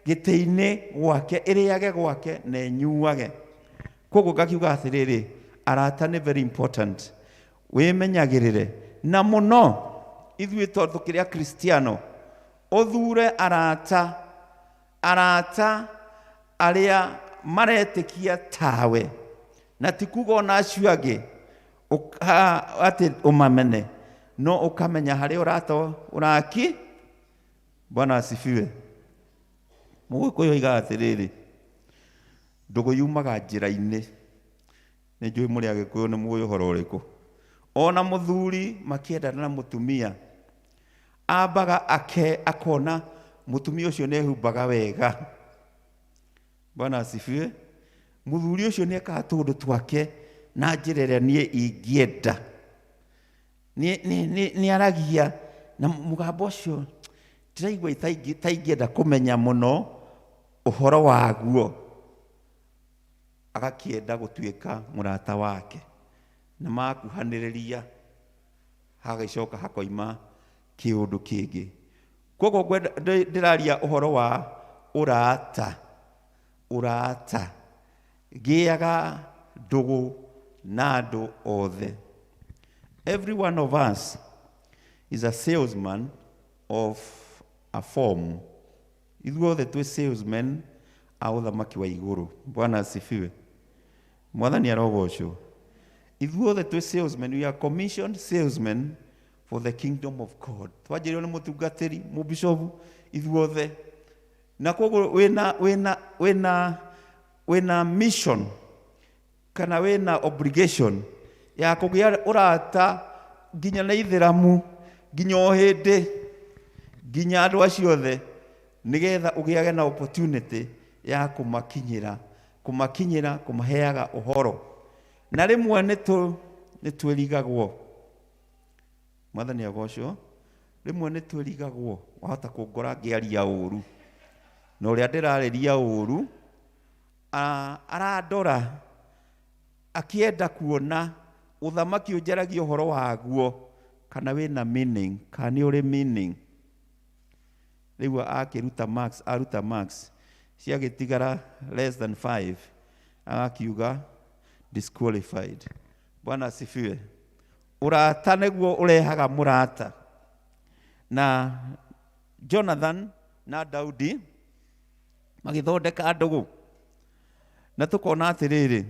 gĩtĩ-inĩ gwake, ĩrĩage gwake na ĩnyuage. Koguo ngakiuga atĩrĩrĩ, arata nĩ very important, wĩmenyagĩrĩre. Na mũno ithuĩ tondũ tũkĩrĩ Akristiano, ũthure arata, arata arĩa maretĩkia tawe, na ti kuga ona acio angĩ atĩ ũmamene, no ũkamenya harĩa ũrata ũraki. Bwana asifiwe. Mũgĩkũyũ oigaga atĩrĩrĩ, ndũgũ yumaga njĩra-inĩ. Nĩ njũĩ mũrĩ Agĩkũyũ nĩ mũĩ ũhoro ũrĩkũ. Ona mũthuri makĩendana na mũtumia, ambaga akona mũtumia ũcio nĩ ehumbaga wega. Bwana asifiwe. Mũthuri ũcio nĩ ekaga tũũndũ twake Na njĩra ĩrĩa niĩ ingĩenda. Nĩ aragia na mũgambo ũcio ndĩraigua itaingĩenda kũmenya mũno ũhoro waguo. Agakĩenda gũtuĩka mũrata wake. Na makuhanĩrĩria hagagĩcoka hakoima kĩũndũ kĩngĩ. Koguo ngwenda ndĩraria ũhoro wa ũrata. Ũrata. Gĩaga ndũgũ na andũ othe. Every one of us is a salesman of a form. Ithuothe twĩ salesmen a ũthamaki wa igũrũ. Bwana asifiwe. Mwathani arogocwo. Ithuothe twĩ salesmen, we are commissioned salesmen for the kingdom of God. Twanjĩrĩirwo nĩ mũtungatĩri, mũbishobu, ithuothe. Na koguo wĩna mission kana wĩna obligation ya kũgĩa ũrata nginya na ithĩramu, nginya o hĩndĩ, nginya andũ acio othe, nĩgetha ũgĩage na opportunity ya kũmakinyĩra, kũmakinyĩra, kũmaheaga ũhoro. Na rĩmwe nĩ twĩrigagwo. Mwathani agocwo. Rĩmwe nĩ twĩrigagwo, wahota kũngora ngĩaria ũru. Na ũrĩa ndĩrarĩria ũru, arandora akĩenda kuona ũthamaki ũnjaragia ũhoro waguo kana wĩna meaning, kana nĩ ũrĩ meaning. Rĩu akĩruta marks, aruta marks ciagĩtigara less than 5, agakiuga disqualified. Bwana asifiwe. Ũrata nĩguo ũrehaga mũrata. Na Jonathan na Daudi magĩthondeka ndũgũ. Na tũkona atĩrĩrĩ,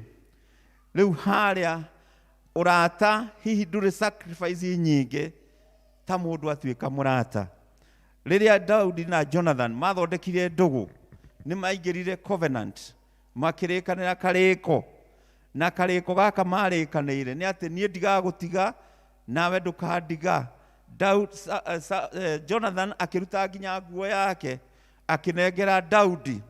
rĩu harĩa ũrata hihi ndũrĩ sacrifice nyingĩ ta mũndũ atuĩka mũrata. Rĩrĩa Daudi na Jonathan mathondekire ndũgũ, nĩ maingĩrire covenant, makĩrĩkanĩra karĩko. Na karĩko gaka marĩkanĩire nĩ atĩ niĩ ndigagũtiga nawe ndũkandiga. Jonathan akĩruta nginya nguo yake akĩnengera Daudi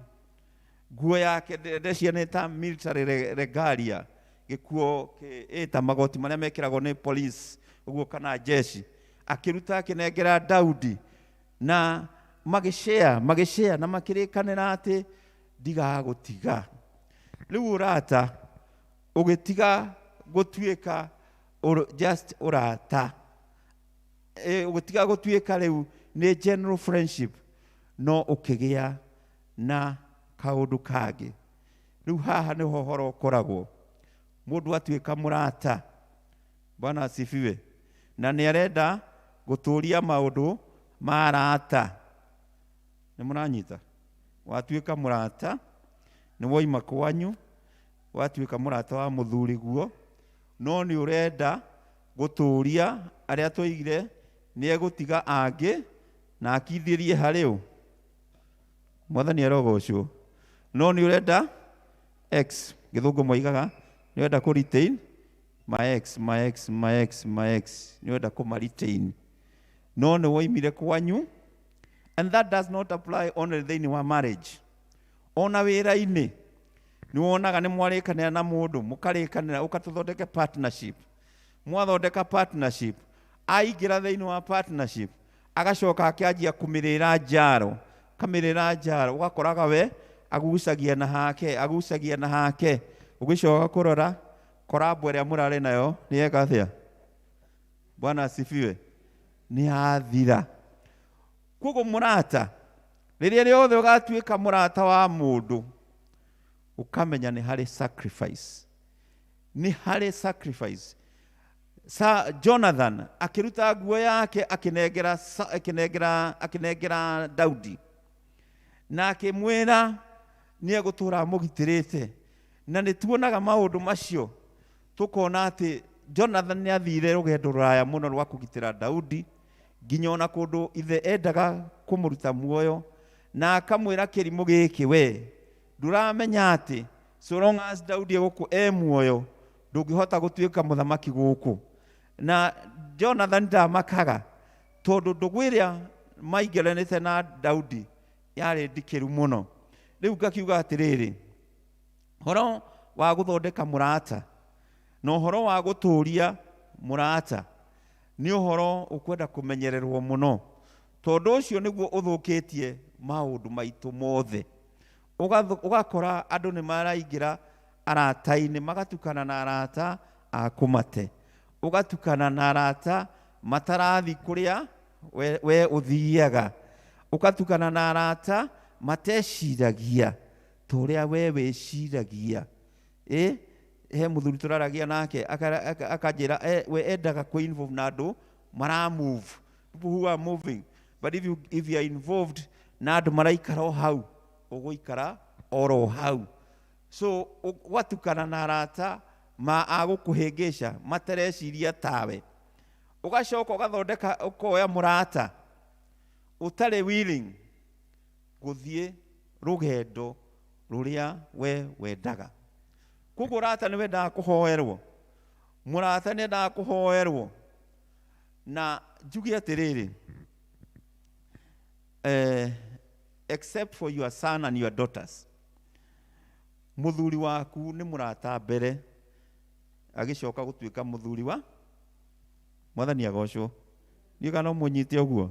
nguo yake, ndeciria nĩ ta military regalia, gĩkuo ĩta magoti marĩa mekĩragwo nĩ police ũguo kana jeshi. Akĩruta akĩnengera Daudi na magĩshare na makĩrĩkanĩra atĩ ndigagũtiga. Rĩu ũrata ũgĩtiga gũtuĩka just ũrata, ũgĩtiga gũtuĩka rĩu nĩ general friendship, no ũkĩgĩa na kaũndũ kangĩ. Rĩu haha nĩho ũhoro ũkoragwo. Mũndũ atuĩka mũrata, Bwana asifiwe, na nĩ arenda gũtũria maũndũ ma arata. Nĩ mũranyita? Watuĩka mũrata, nĩ woima kwanyu, watuĩka mũrata wa mũthuriguo, no nĩ ũrenda gũtũria arĩa twoigire nĩ egũtiga angĩ na akindĩrie harĩ ũ. Mwathani arogocwo. No nĩ ũrenda ex, gĩthũngũ moigaga nĩ ũrenda kũ retain my ex, my ex, my ex, my ex, nĩ ũrenda kũma retain. No nĩ woimire kwanyu, and that does not apply only thĩinĩ wa marriage. Ona wĩra-inĩ nĩ wonaga nĩ mwarĩkanĩra na mũndũ, mũkarĩkanĩra ũgatũthondeke partnership. Mwathondeka partnership, aingĩra thĩinĩ wa partnership, agacoka akĩanjia kũmĩrĩra njaro, kamĩrĩra njaro, ũgakoraga we agucagia na hake, agucagia na hake, ũgĩcoka kũrora korambo ĩrĩa mũrarĩ nayo nĩ yeka atĩa? Bwana asifiwe. Nĩ yathira. Koguo mũrata, rĩrĩa rĩothe ũgatuĩka mũrata wa mũndũ, ũkamenya nĩ harĩ sacrifice. Nĩ harĩ sacrifice. Sa Jonathan akĩruta nguo yake akĩnengera Daudi na akĩmwĩra nĩ egũtũra amũgitĩrĩte. Na nĩ tuonaga maũndũ macio tũkona atĩ Jonathan nĩ athire rũgendo rũraya mũno rwa kũgitĩra Daudi nginya ona kũndũ ithe endaga kũmũruta muoyo, na akamwĩra kĩrimũ gĩkĩ, we ndũramenya atĩ so long as Daudi egũkũ e muoyo ndũngĩhota gũtuĩka mũthamaki gũkũ. Na Jonathan ndamakaga tondũ ndũgũ ĩrĩa maingĩranĩte na Daudi yarĩ ndikĩru mũno. Rĩu ngakiuga atĩrĩrĩ, ũhoro wa gũthondeka mũrata Na ũhoro wa gũtũũria mũrata nĩ ũhoro ũkwenda kũmenyererwo mũno, tondũ ũcio nĩguo ũthũkĩtie maũndũ maitũ mothe. Ũgakora andũ nĩ maraingĩra arata-inĩ, magatukana na arata a kũmate, ũgatukana na arata matarathi kũrĩa we ũthiaga, ũgatukana na arata mateciragia ta ũrĩa we wĩciragia. He mũthuri tũraragia nake akanjĩra we endaga kũ-involve na andũ mara move, people who are moving, but if you are involved na andũ maraikara o hau, ũgũikara oro hau. So ũgatukana na arata ma agũkũhĩngĩca matareciria tawe. Ũgacoka ũgathondeka, ũkoya mũrata ũtarĩ willing gũthiĩ rũgendo rũrĩa we wendaga. Koguo ũrata nĩ wendaga kũhoerwo, mũrata nĩ endaga kũhoerwo. Na njuge atĩrĩrĩ, except for your son and your daughters, mũthuri waku nĩ mũrata mbere, agĩcoka gũtuĩka mũthuri wa Mwathani agocwo. Ndiũĩ kana no mũnyite ũguo.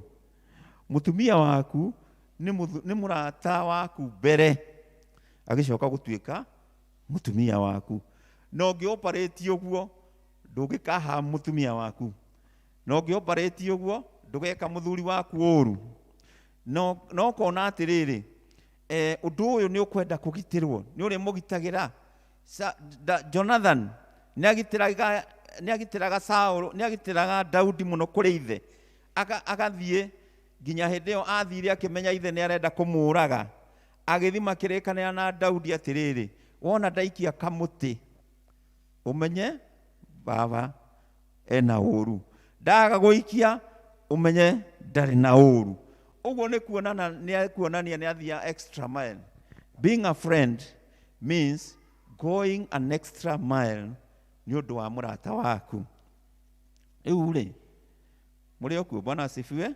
Mũtumia waku nĩ mũrata waku mbere, agĩcoka gũtuĩka mũtumia waku. Na ũngĩ-operate ũguo ndũngĩkaha mũtumia waku, na ũngĩ-operate ũguo ndũgeka mũthuri waku ũru. No ũkona atĩrĩrĩ, ũndũ ũyũ nĩ ũkwenda kũgitĩrwo, nĩ ũrĩ mũgitagĩra. Jonathan nĩ agitĩraga Saũlũ, nĩ agitĩraga Daudi mũno kũrĩ ithe. Agathiĩ nginya hĩndĩ ĩyo athire akĩmenya ithe nĩ arenda kũmũraga. Agĩthiĩ makĩrĩkanĩra na Daudi atĩrĩrĩ, wona ndaikia kamũtĩ ũmenye baba ena ũru, ndaga gũikia ũmenye ndarĩ na ũru. Ũguo nĩ kuonana, nĩ kuonania nĩ athia extra mile. Being a friend means going an extra mile nĩ ũndũ wa mũrata waku. Rĩu rĩ, mũrĩ o kuo? Bwana asifiwe.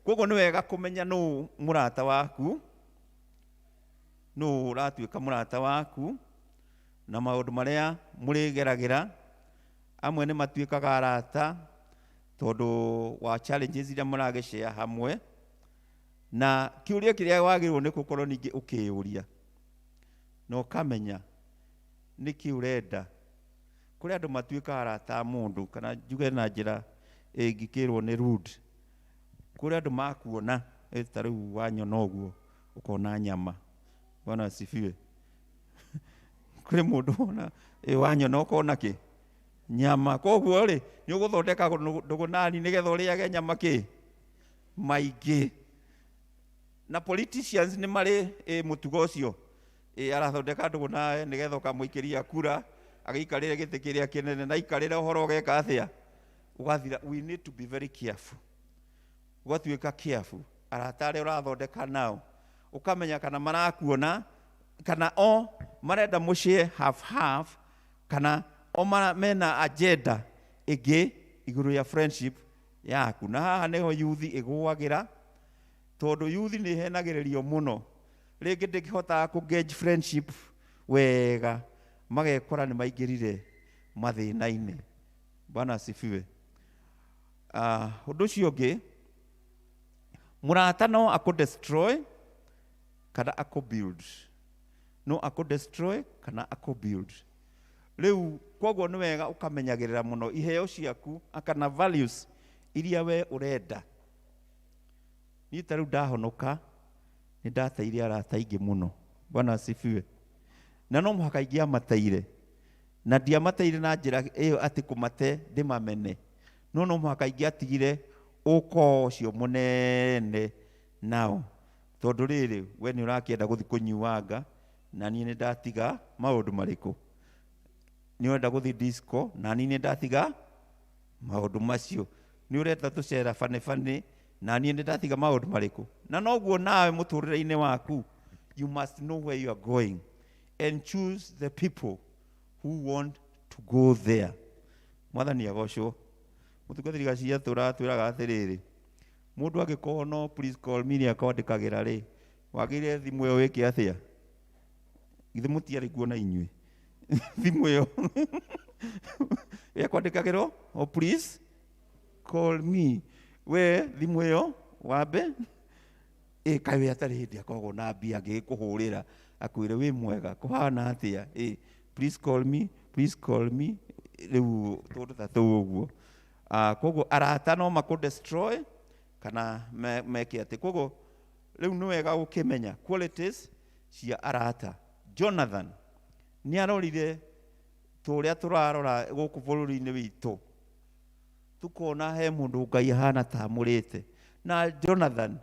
Koguo nĩ wega kũmenya nũ mũrata waku, nũ ũratuĩka mũrata waku, na maũndũ marĩa mũrĩgeragĩra. Amwe nĩ matuĩkaga arata tondũ wa challenges iria mũragĩshare hamwe. Na kĩũria kĩrĩa wagĩrĩirwo nĩ gũkorwo ningĩ ũkĩyũria na ũkamenya nĩkĩ ũrenda. Kũrĩ andũ matuĩkaga arata a mũndũ, kana njuge na njĩra ĩngĩkĩrwo nĩ rude. Kũrĩ andũ makuona, ta rĩu wanyona ũguo ũkona nyama. Bwana asifiwe. Kũrĩ mũndũ wona, wanyona ũkona kĩ? Nyama. Koguo rĩ, nĩ ũgũthondeka ndũgũ nani nĩgetha ũrĩage nyama kĩ? Maingĩ. Na politicians nĩ marĩ mũtugo ũcio. Arathondeka ndũgũ nawe nĩgetha ũkamũikĩria kura, agĩikarĩre gĩtĩ kĩrĩa kĩnene, na aikarĩre ũhoro ũgeka atĩa? Ũgathira. We need to be very careful. Ũgatuĩka careful. Arata arĩa ũrathondeka nao, ũkamenya kana marakuona, kana o marenda mũshare half half, kana o mena agenda ĩngĩ igũrũ ya friendship yaku. Na haha nĩho youth ĩgũagĩra, tondũ youth nĩ ĩhenagĩrĩrio mũno. Rĩngĩ ndĩkĩhotaga kũ gauge friendship wega, magekora nĩ maingĩrire mathĩna-inĩ. Bwana asifiwe. Ũndũ ũcio ũngĩ, mũrata no akũ destroy kana akũ build. No akũ destroy kana akũ build. Rĩu koguo nĩ wega ũkamenyagĩrĩra mũno iheo ciaku kana values iria we ũrenda. Niĩ ta rĩu ndahonoka nĩ ndateire arata aingĩ mũno. Bwana asifiwe. Na no mũhaka ingĩamateire, na ndiamateire na njĩra ĩyo atĩ kũmate ndĩmamene, no no mũhaka ingĩatigire ũkoo ũcio mũnene nao, tondũ rĩrĩ we nĩ ũrakĩenda gũthiĩ kũnyuanga na niĩ nĩ ndatiga maũndũ marĩkũ, nĩ ũrenda gũthiĩ disco na niĩ nĩ ndatiga maũndũ macio, nĩ ũrenda tũcera bane na niĩ nĩ ndatiga maũndũ marĩkũ. Na noguo nawe mũtũrĩre-inĩ waku, you must know where you are going and choose the people who want to go there. Mwathani agocwo. Mũtungatĩri Gacia tũratwĩraga atĩrĩrĩ, mũndũ angĩkorwo no please call me nĩ akwandĩkagĩra rĩ, wagĩrĩire thimũ ĩyo wĩke atĩa? Githĩ mũtiarĩ kuo na inyuĩ? Thimũ ĩyo yakwandĩkagĩrwo, oh please call me. We thimũ ĩyo wambe ĩ kaĩ we atarĩ hĩndĩ akoragwo na mbia angĩgĩkũhũrĩra akwĩre wĩ mwega kũhana atĩa, ĩ please call me, please call me, rĩu tũndũ ta tũu ũguo. Koguo arata no makũ destroy kana meke atĩ. Koguo rĩu nĩ wega gũkĩmenya qualities cia arata. Jonathan nĩ arorire tũrĩa tũrarora gũkũ bũrũri-inĩ witũ, tukona he mũndũ Ngai ahana tamũrĩte, na Jonathan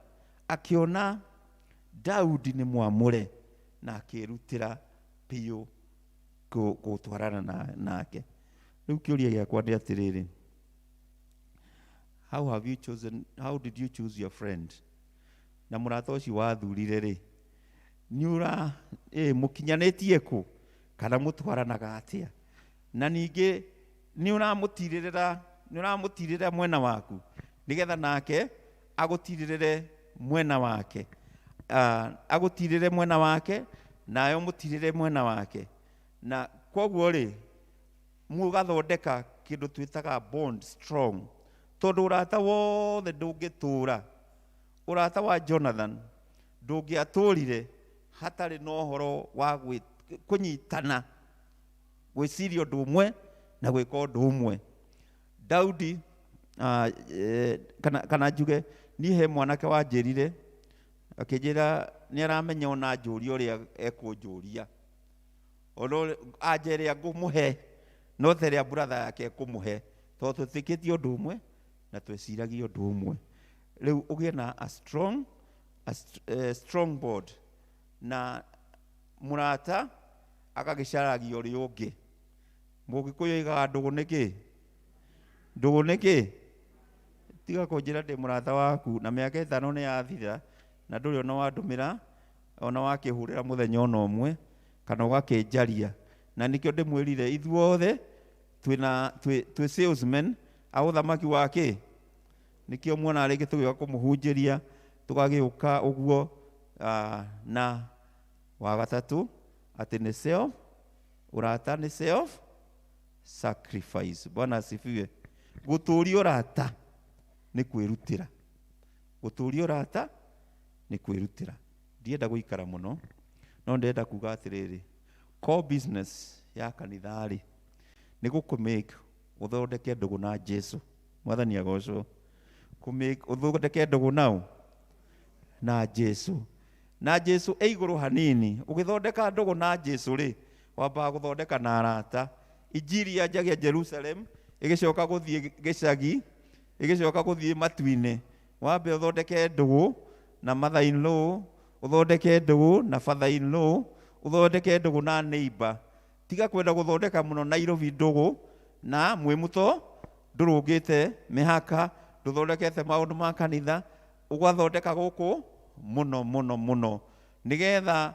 akiona Daudi nĩ mwamũre na akĩrutĩra biũ gũtwarana nake. Rĩu kĩũria gĩakwa nĩ atĩrĩrĩ, how have you chosen, how did you choose your friend? Na mũrata ũcio wathurire rĩ, nĩ ũra mũkinyanĩtie kũ kana mũtwaranaga atĩa? Na ningĩ nĩ ũramũtirĩrĩra, nĩ ũramũtirĩrĩra mwena waku nĩgetha nake agũtirĩrĩre mwena wake, agũtirĩrĩre mwena wake nawe ũmũtirĩrĩre mwena wake. Na koguo rĩ, mũgathondeka kĩndũ twĩtaga bond strong, tondũ ũrata wothe ndũngĩtũra. Ũrata wa Jonathan ndũngĩatũrire hatarĩ na ũhoro wa kũnyitana, gwĩciria ũndũ ũmwe na gwĩka ũndũ ũmwe. Daudi kana njuge niĩ he mwanake wanjĩrire akĩnjĩra nĩ aramenya ona njũria ũrĩa ekũnjũria, ona anja ĩrĩa ngũmũhe no ta ĩrĩa brother yake ekũmũhe, tondũ tũtĩkĩtie ũndũ ũmwe na twĩciragia ũndũ ũmwe. Rĩu ũgĩe na a strong, strong board, na mũrata agagĩcaragia ũrĩa ũngĩ. Mũgĩkũyũ oigaga ndũgũ nĩkĩ? Ndũgũ nĩkĩ? Tiga kũnjĩra ndĩ mũrata waku na mĩaka 5 nĩ yathira na ndũrĩ ona wandũmĩra ona wakĩhũrĩra mũthenya ona ũmwe kana ũgakĩnjaria. Na nĩkĩo ndĩmwĩrire ithuothe twĩna twĩ salesmen a ũthamaki wa kĩ? Nĩkĩo muona rĩngĩ tũgĩũka kũmũhunjĩria tũgagĩũka ũguo. Na wa gatatũ atĩ nĩ self, ũrata nĩ self sacrifice. Bwana asifiwe. Gũtũria ũrata nĩ kwĩrutĩra, gũtũria ũrata nĩ kwĩrutĩra. Ndienda gũikara mũno, no ndĩrenda kuga atĩrĩrĩ, core business ya kanitha rĩ nĩ gũkũmake ũthondeke ndũgũ na Jesu. Mwathani agocwo. Kũmake ũthondeke ndũgũ nao na Jesu, na Jesu e igũrũ hanini. Ũgĩthondeka ndũgũ na Jesu rĩ, wambaga gũthondeka na arata. Injiri yanjagia Jerusalem, ĩgĩcoka gũthiĩ gĩcagi, ĩgĩcoka gũthiĩ matu-inĩ. Wambe ũthondeke ndũgũ na mother in law, ũthondeke ndũgũ na father in law, ũthondeke ndũgũ na neighbor. Tiga kwenda gũthondeka mũno Nairobi ndũgũ na mwĩ mũto ndũrũngĩte mĩhaka, ndũthondekete maũndũ ma kanitha, ũgathondeka gũkũ mũno mũno mũno, nĩgetha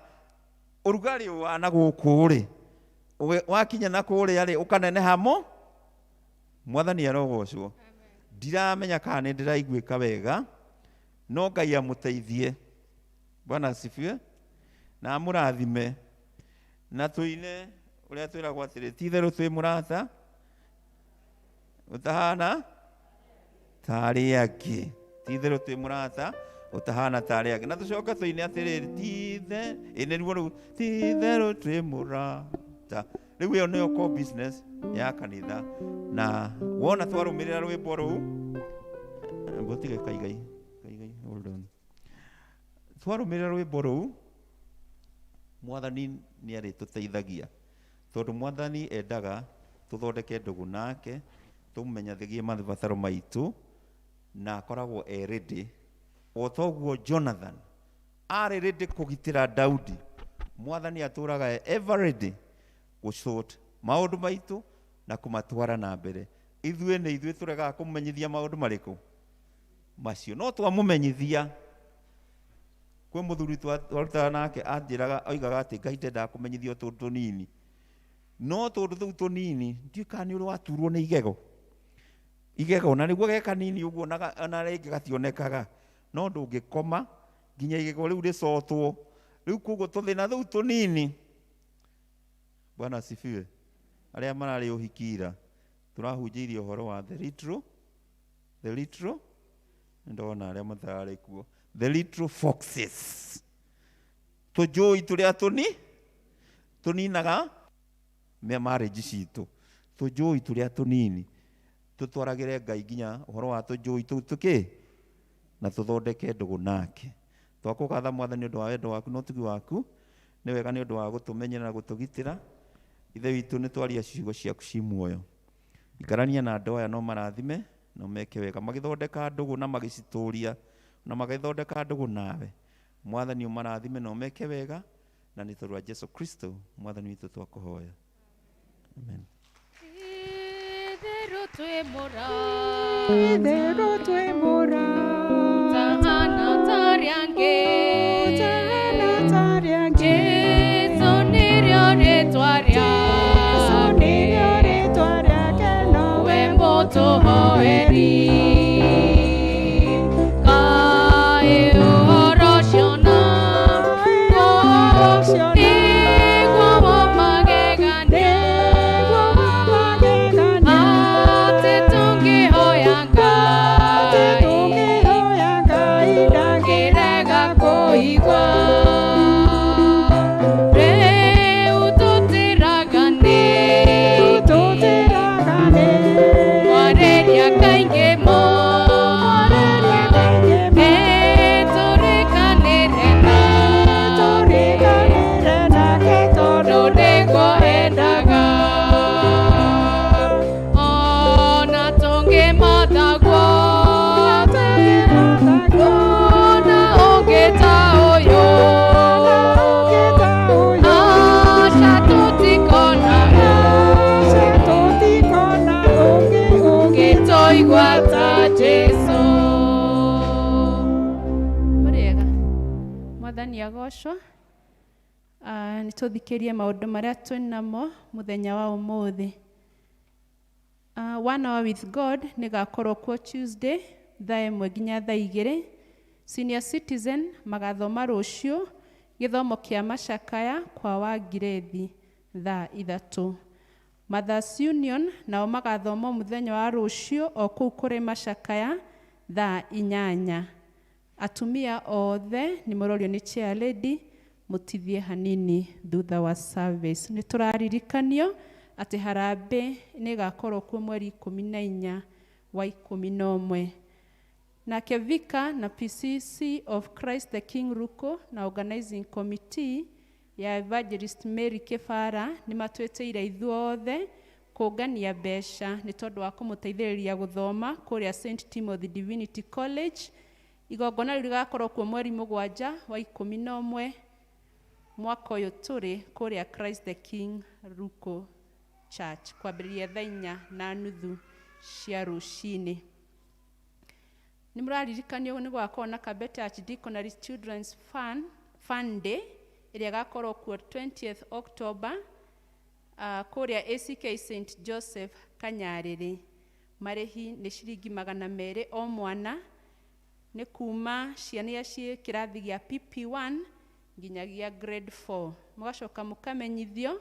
ũrugarĩ wa na gũkũ rĩ wakinya na kũrĩa rĩ ũkaneneha mo. Mwathani arogocwo. Ndiramenya kana nĩ ndĩraiguĩka wega, no Ngai amũteithie. Bwana asifiwe na amũrathime. Na tũine ũrĩa twĩragwo atĩrĩ, ti itherũ twĩ mũrata ũtahana ta arĩa angĩ, ti itherũ twĩ mũrata ũtahana ta arĩa angĩ. Na tũcoke tũine atĩrĩrĩ, ti ithe ĩ nĩruo rũu, ti itherũ twĩ mũrata. Rĩu ĩyo nĩyo core business ya kanitha. Na wona twarũmĩrĩra rwĩmbo rũu, ngũtige kaigai kaigai, hold on. Twarũmĩrĩra rwĩmbo rũu, Mwathani nĩ arĩtũteithagia, tondũ Mwathani endaga tũthondeke ndũgũ nake, tũmũmenyithagie mabataro maitũ, na akoragwo e ready. O toguo Jonathan arĩ ready kũgitĩra Daudi, Mwathani atũraga ever ready gũsort maũndũ maitũ na kũmatwara na mbere. Ithuĩ nĩ ithuĩ tũregaga kũmũmenyithia maũndũ marĩkũ macio, no twamũmenyithia. Kwĩ mũthuri twarutaga nake anjĩraga, oigaga atĩ Ngai ndendaga kũmenyithio tũndũ tũnini, no tũndũ tũu tũnini ndiũĩ kana nĩ ũrĩ waturwo nĩ igego, igego na nĩguo ge kanini ũguo ona rĩngĩ gationekaga, no ndũngĩkoma nginya igego rĩu rĩcotwo. Rĩu koguo tũthĩna tũu tũnini Bwana asifiwe. Arĩa mararĩ ũhiki ira tũrahunjĩirie ũhoro wa the little, the little, ndona arĩa matararĩ kuo, the little foxes, tũnjũi tũrĩa tũni tũninaga marriage citũ, tũnjũi tũrĩa tũnini tũtwaragĩre Ngai nginya ũhoro wa tũnjũi tũu tũkĩ na tũthondeke ndũgũ nake. Twakũgatha Mwathani ũndũ wa wendo waku na ũtugi waku, nĩ wega nĩ ũndũ wa gũtũmenyera na gũtũgitĩra. Ithe witũ, nĩ twaria ciugo ciaku ci muoyo. Ikarania na andũ aya no marathime no meke wega magĩthondeka ndũgũ na magĩcitũria na magĩthondeka ndũgũ nawe. Mwathani, ũmarathime na ũmeke wega, na nĩ tondũ wa Jesu Kristo Mwathani witũ twakũhoya, amen. Itherũ twĩ mũrata. Itherũ twĩ mũrata. Ũtahana ta arĩa angĩ. Ũtahana ta arĩa angĩ. Jesu nĩrĩo rĩtwa Jesu nĩrĩo rĩake. Rĩtwa rĩake, nowe we mũtũhoeri. Kaĩ ũhoro ũcio Ũhoro ũcio nĩguo wa magegania, nĩguo wa magegania, atĩ tũngĩhoya atĩ Ngai tũngĩhoya Ngai ndangĩrega kũigua. Rĩu tũtiraganĩte, tũtiraganĩte, mwarĩria kaingĩ mwarĩria kaingĩ nĩtũrĩkanĩre nake, tũrĩkanĩre nake, tondũ tondũ nĩguo endaga. Ona tũngĩmatha guothe, kuona ũngĩ ta ũyũ, aca tũtikona ũngĩtũigua ta Jesu. Mũrĩega, Mwathani agocwo. Nĩ tũthikĩrie maũndũ marĩa twĩ namo mũthenya wa ũmũthĩ. One Hour with God nĩ gakorwo kuo Tuesday thaa 1 nginya thaa 2. Senior citizen magathoma rũciũ gĩthomo kĩa macakaya kwa Wangirĩthi thaa 3. Mothers Union nao magathoma mũthenya wa rũciũ o kũu kũrĩ macakaya thaa 8. Atumia othe nĩ mũrorio nĩ chair lady mũtithie hanini thutha wa service. Nĩ tũraririkanio atĩ harambĩ nĩ ĩgakorwo kuo mweri 14 wa 11. Nake Vika na PCC of Christ the King Ruko na organizing committee ya Evangelist Mary Kĩbara nĩ matwĩtĩire ithuothe kũngania mbeca nĩ tondũ wa kũmũteithĩrĩria gũthoma kũrĩa St Timothy Divinity College. Igongona rĩu rĩgakorwo kuo mweri 7 wa 11 mwaka ũyũ tũrĩ kũrĩa Christ the King Ruko Church kwambĩrĩria thaa 4:30 cia rũcinĩ. Nĩ mũraririkanio nĩ gũgakorwo na Kabete Archdeaconry Children's Fun Day ĩrĩa ĩgakorwo kuo 20th October kũrĩa ACK St Joseph Kanyarĩrĩ. Marĩhi nĩ ciringi 200 o mwana, nĩ kuma ciana iria ciĩ kĩrathi gĩa PP1 nginyagia grade 4. Mũgacoka mũkamenyithio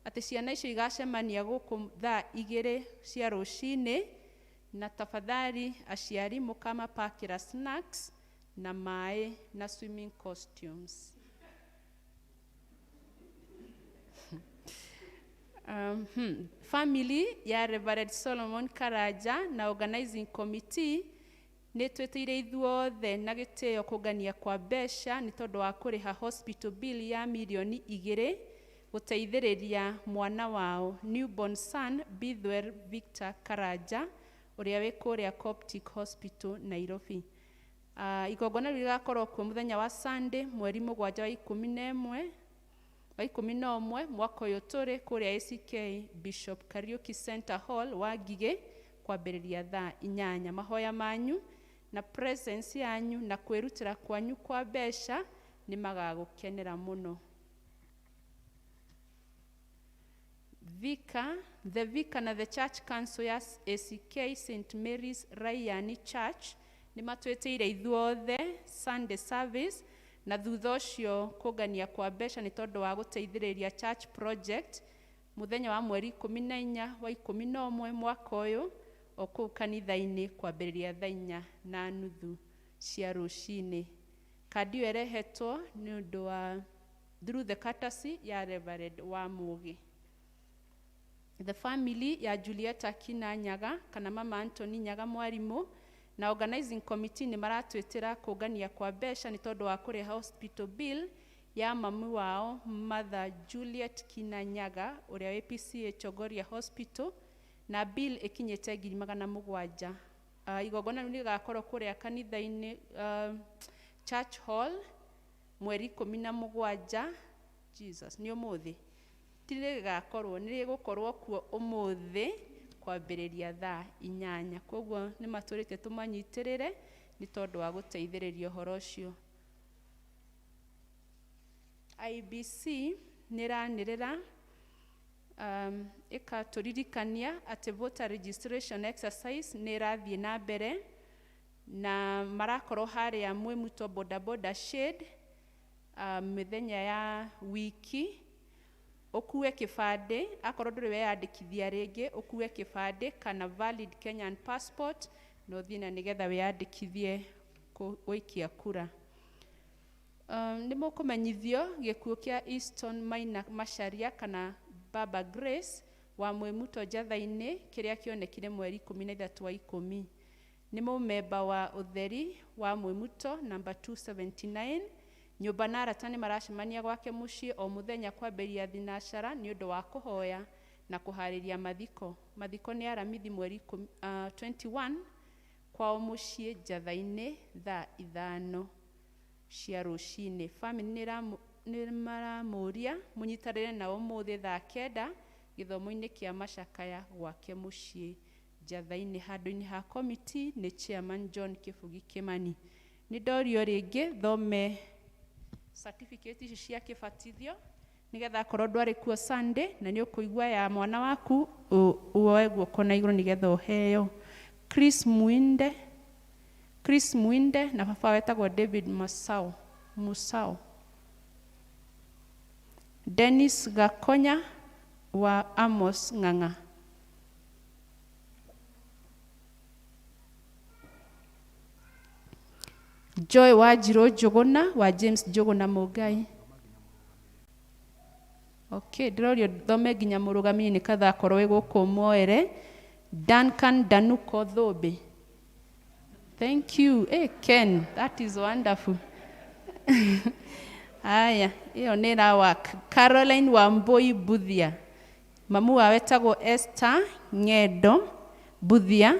atĩ ciana icio igacemania gũkũ thaa 2 cia rũcinĩ, na tafadhali aciari mũkamapakĩra snacks na maĩ na swimming costumes. Family ya Reverend Solomon Karanja na organizing committee nĩ twĩtĩire ithuothe na gĩtĩo kũngania kwa mbeca nĩ tondũ wa kũrĩha hospital bill ya mirioni 2 gũteithĩrĩria mwana wao newborn son Bithwell Victor Karanja ũrĩa wĩ kũrĩa Coptic Hospital Nairobi. Igongona rĩu rĩgakorwo kuo mũthenya wa Sunday mweri 7 wa 11 wa 11 mwaka ũyũ tũrĩ kũrĩa ACK Bishop Kariuki Center Hall wa Ngigĩ kwambĩrĩria thaa 8. Mahoya manyu na presence yanyu na kwĩrutĩra kwanyu kwa mbeca nĩ magagũkenera mũno. Vika, the Vika na the Church Council ya ACK St Mary's Rayani Church nĩ matwĩtĩire ithuothe Sunday service na thutha ũcio kũngania kwa mbeca nĩ tondũ wa gũteithĩrĩria church project. Mũthenya wa mweri 14 wa 11 mwaka ũyũ, o kũu kanitha-inĩ kwambĩrĩria thaa 4:30 cia rũcinĩ. Kandi ĩyo ĩrehetwo nĩ ũndũ wa through the courtesy ya Reverend wa Mũgĩ. The family ya Julieta Kina Nyaga kana mama Anthony Nyaga mwarimũ na organizing committee nĩ maratwĩtĩra kũngania kwa mbeca nĩ tondũ wa kũrĩha hospital bill ya mami wao Mother Juliet Kina Nyaga ũrĩa wĩ PCA Chogoria Hospital, na bill ĩkinyĩte 700,000. Igongona rĩu rĩgakorwo kũrĩa kanitha-inĩ, Church Hall, mweri 17. Jesus, nĩ ũmũthĩ, ti rĩgakorwo, nĩ rĩgũkorwo kuo ũmũthĩ kwambĩrĩria thaa 8. Koguo nĩ matũrĩte tũmanyitĩrĩre nĩ tondũ wa gũteithĩrĩria ũhoro ũcio. IBC nĩ ĩranĩrĩra, ĩkatũririkania atĩ voter registration exercise nĩ ĩrathiĩ na mbere, na marakorwo harĩa Mwĩmuto bodaboda shade, mĩthenya ya wiki. Ũkue kĩbandĩ, akorwo ndũrĩ weyandĩkithia rĩngĩ, ũkue kĩbandĩ kana valid Kenyan passport na ũthiĩ na nĩgetha wĩyandĩkithie gũikia kura. Nĩ mũkũmenyithio gĩkuũ kĩa Easton Maina Macharia kana Baba Grace wa Mwĩmuto Njatha-inĩ kĩrĩa kĩonekire mweri 13 wa 10. Nĩ mũmemba wa ũtheri wa Mwĩmuto namba 279. Nyũmba na arata nĩ maracemania gwake mũciĩ o mũthenya kwambĩrĩria thinacara nĩ ũndũ wa kũhoya na kũharĩria mathiko. Mathiko nĩ Aramithi mweri 21 kwao mũciĩ Njatha-inĩ thaa 5 cia rũcinĩ. Famĩlĩ nĩ maramũria mũnyitanĩre nao ũmũthĩ thaa 9 gĩthomo-inĩ kĩa macakaya gwake mũciĩ Njatha-inĩ. Handũ-inĩ ha committee nĩ chairman John Kĩbugi Kĩmani. Nĩ ndorio rĩngĩ thome certificate ici cia kĩbatithio nĩgetha akorwo ndwarĩ kuo Sunday na nĩ ũkũigua ya mwana waku woe guoko na igũrũ nĩgetha ũheo. Chris Muinde, Chris Muinde na baba wetagwo David Masao Musao. Dennis Gakonya wa Amos Ng'ang'a. Joy Wanjirũ Njũgũna wa James Njũgũna Mũngai. Okay, ndĩrorio thome nginya mũrũgamĩrĩri nĩ katha akorwo wĩ gũkũ muoere. Duncan Danuko Thũmbĩ. Thank you. Hey, Ken, that is wonderful. Aya, ĩyo nĩ ĩrawak. Caroline Wambui Buthia. Mamu wao etagwo Esther Ng'endo Buthia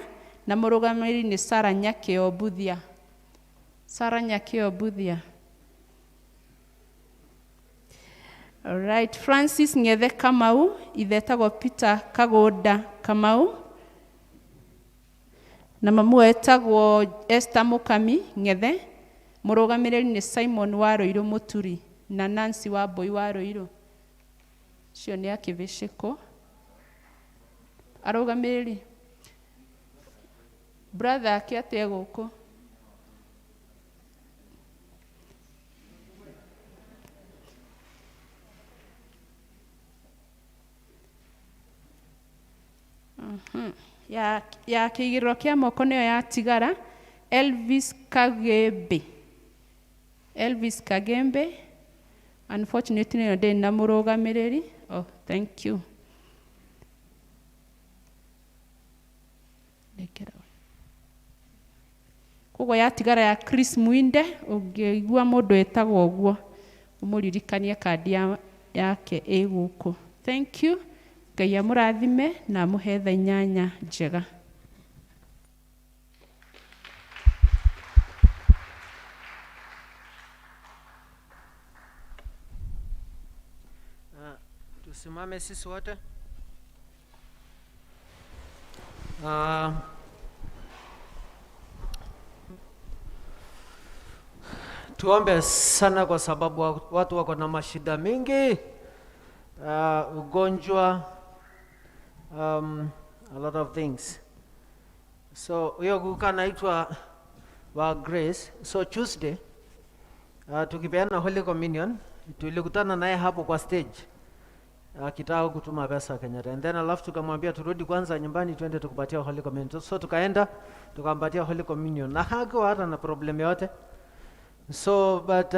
na mũrũgamĩrĩri nĩ Sarah Nyakĩo Buthia. Sarah Nyakĩo Buthia. All right, Francis Ng'ethe Kamau, ithe etagwo Peter Kagũnda Kamau na mamu wao etagwo Esther Mũkami Ng'ethe. Mũrũgamĩrĩri nĩ Simon Waruiru Mũturi na Nancy Wambui Waruiru. Ũcio nĩ akĩbĩcĩkũ. Arũgamĩrĩri brother ake atĩ e gũkũ. Ya kĩigĩrĩro kĩa moko nĩyo yatigara. Elvis Kagembe. Elvis Kagembe. Unfortunately nĩyo ndĩrĩ na mũrũgamĩrĩri. Oh, thank you. Nengera. Koguo yatigara ya Chris Muinde, ũngĩigua mũndũ etagwo ũguo ũmũririkanie kandi yake ĩ gũkũ. Thank you. Ngai amũrathime na amũhe thaa 8 njega. Tusimame sisi wote. Tuombe sana kwa sababu watu wako na mashida mingi, ugonjwa, a lot of things. So huyo kuka anaitwa wa Grace. So Tuesday, tukipeana Holy Communion, tulikutana naye hapo kwa stage. Akitaka kutuma pesa Kenyatta. And then alafu tukamwambia turudi kwanza nyumbani twende tukupatia Holy Communion. So tukaenda tukampatia Holy Communion na hakuwa hata na problem yote. So but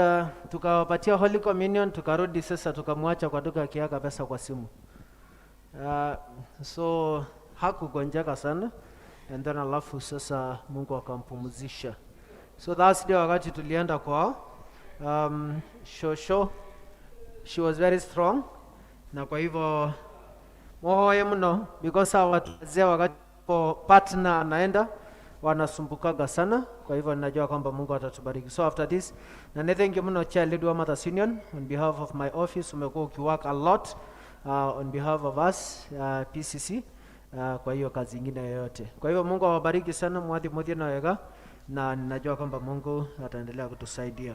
tukawapatia Holy Communion, tukarudi sasa, tukamwacha kwa duka akiweka pesa kwa simu. So hakugonjeka sana, and then alafu sasa Mungu akampumzisha. So that's the wakati tulienda kwao. Shosho, she was very strong, na kwa hivyo muhoye mno because hawa watu wazee wakati po partner anaenda wanasumbukaga sana. Kwa hivyo ninajua kwamba Mungu atatubariki. So after this, na nĩ thank you muno chair lead wa Mothers Union on behalf of my office, umekuwa ukiwork a lot on behalf of us PCC kwa hiyo kazi ingine yoyote. Kwa hivyo Mungu awabariki sana, mwathi muthie na wega, na ninajua kwamba Mungu ataendelea kutusaidia.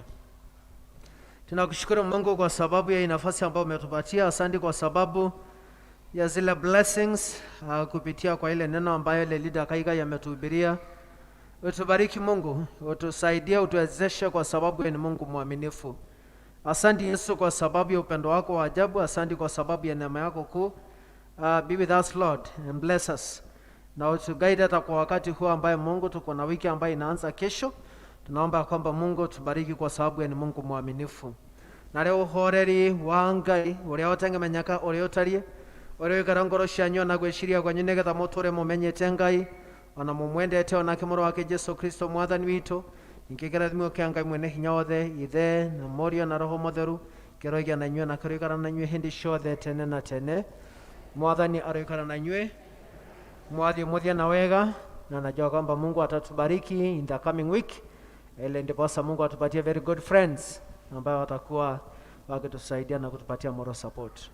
Tunakushukuru Mungu kwa sababu ya hii nafasi ambayo umetupatia. Asante kwa sababu ya zile blessings kupitia kwa ile neno ambayo ile leader Kaiga yametuhubiria. Utubariki Mungu, utusaidie, utuwezeshe kwa sababu wewe ni Mungu mwaminifu. Asante Yesu kwa sababu ya upendo wako wa ajabu. Asante kwa sababu ya neema yako kuu. Be with us Lord and bless us. Na utuguide hata kwa wakati huu ambaye Mungu tuko na wiki ambayo inaanza kesho. Tunaomba kwamba Mungu tubariki kwa sababu wewe ni Mungu mwaminifu. Na leo uhoreri wa Ngai uria utengemenyeka uria utarie uria wikara ngoro cianyu na gwiciria kwanyu nigetha muture mumenyete Ngai ona mumwendete onake mũrũ wake Jesu Kristo mwathani witũ. Ningĩ kĩrathimo kĩa Ngai mwene hinya wothe, Ithe na Mũriũ na Roho Mũtheru, kĩroigĩa na inyuĩ na kĩroikara na inyuĩ hĩndĩ ciothe tene na tene. Mwathani aroikara na inyuĩ. Mwathiĩ muthie na wega, na najua kwamba Mungu atatubariki in the coming week, ili ndiposa Mungu atupatie very good friends ambayo watakuwa wakitusaidia na kutupatia moral support.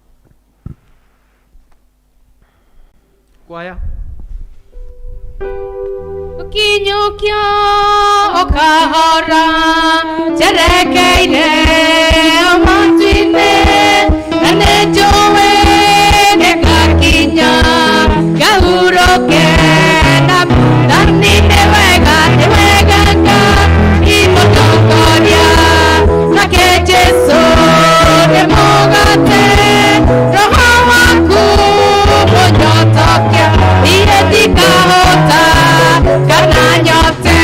Kwaya. Ukinyukio okahora njerekeire matu-inĩ, na nĩnjũĩ nĩngakinya ngahurũke na Mwathani. Nĩ wega, nĩ wega Ngai mũtongoria, nake Jesũ nĩ mũgate, roho waku mũnyotokia, niĩ ndikahota kana nyote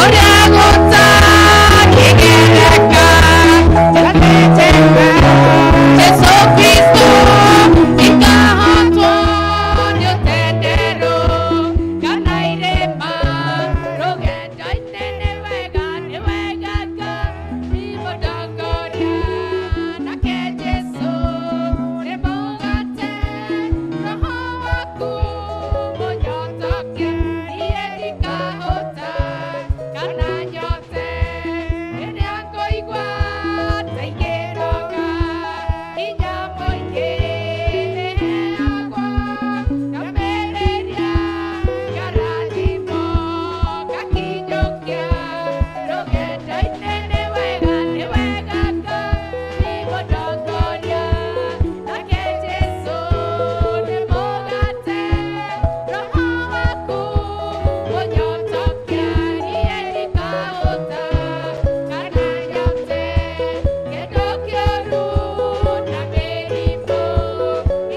ũrĩa gũtangĩgereka. Jesũ Kristo ndikahotwo nĩ ũtenderũ kana irĩma rũgendo-inĩ. Nĩ wega, nĩ wega Ngai mũtongoria, nake Jesũ nĩ mũgate, roho waku mũnyotokia, niĩ ndikahota kana nyote rĩrĩa ngũigua ta ingĩroga, hinya mũingĩ nĩheagwo, ngambĩrĩria ngarathimwo ngakinyũkia rũgendo-inĩ. Nĩ wega, nĩ wega Ngai mũtongoria, nake Jesũ nĩ mũgate, roho waku mũnyotokia, niĩ ndikahota kana nyote kĩndũ kĩũru na mĩrimũ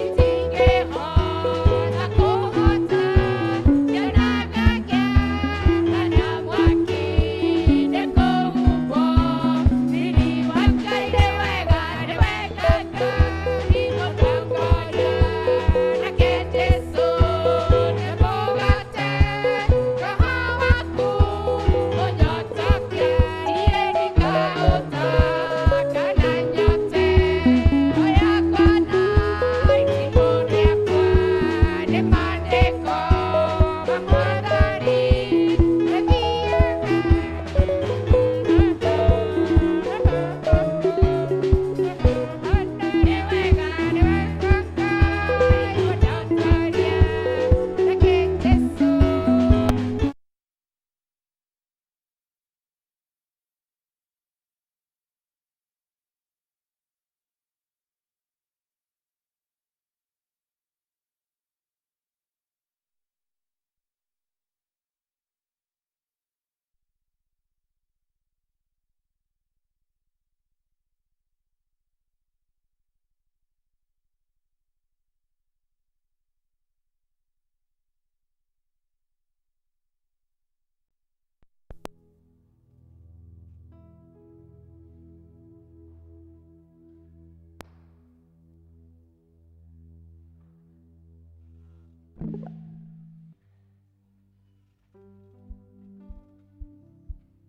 itingĩhota kũhota, nyonaga kana mwaki nĩkũhumbwo riri wa Ngai. Nĩ wega, nĩ wega Ngai mũtongoria, nake Jesũ nĩ mũgate, roho waku mũnyotokia, niĩ ndikahota kana nyote ngoro yakwa na itimũ rĩakwa nĩ maandĩko ma Mwathani. Nĩthiaga. Nĩ wega, nĩ wega Ngai mũtongoria, nake Jesũ.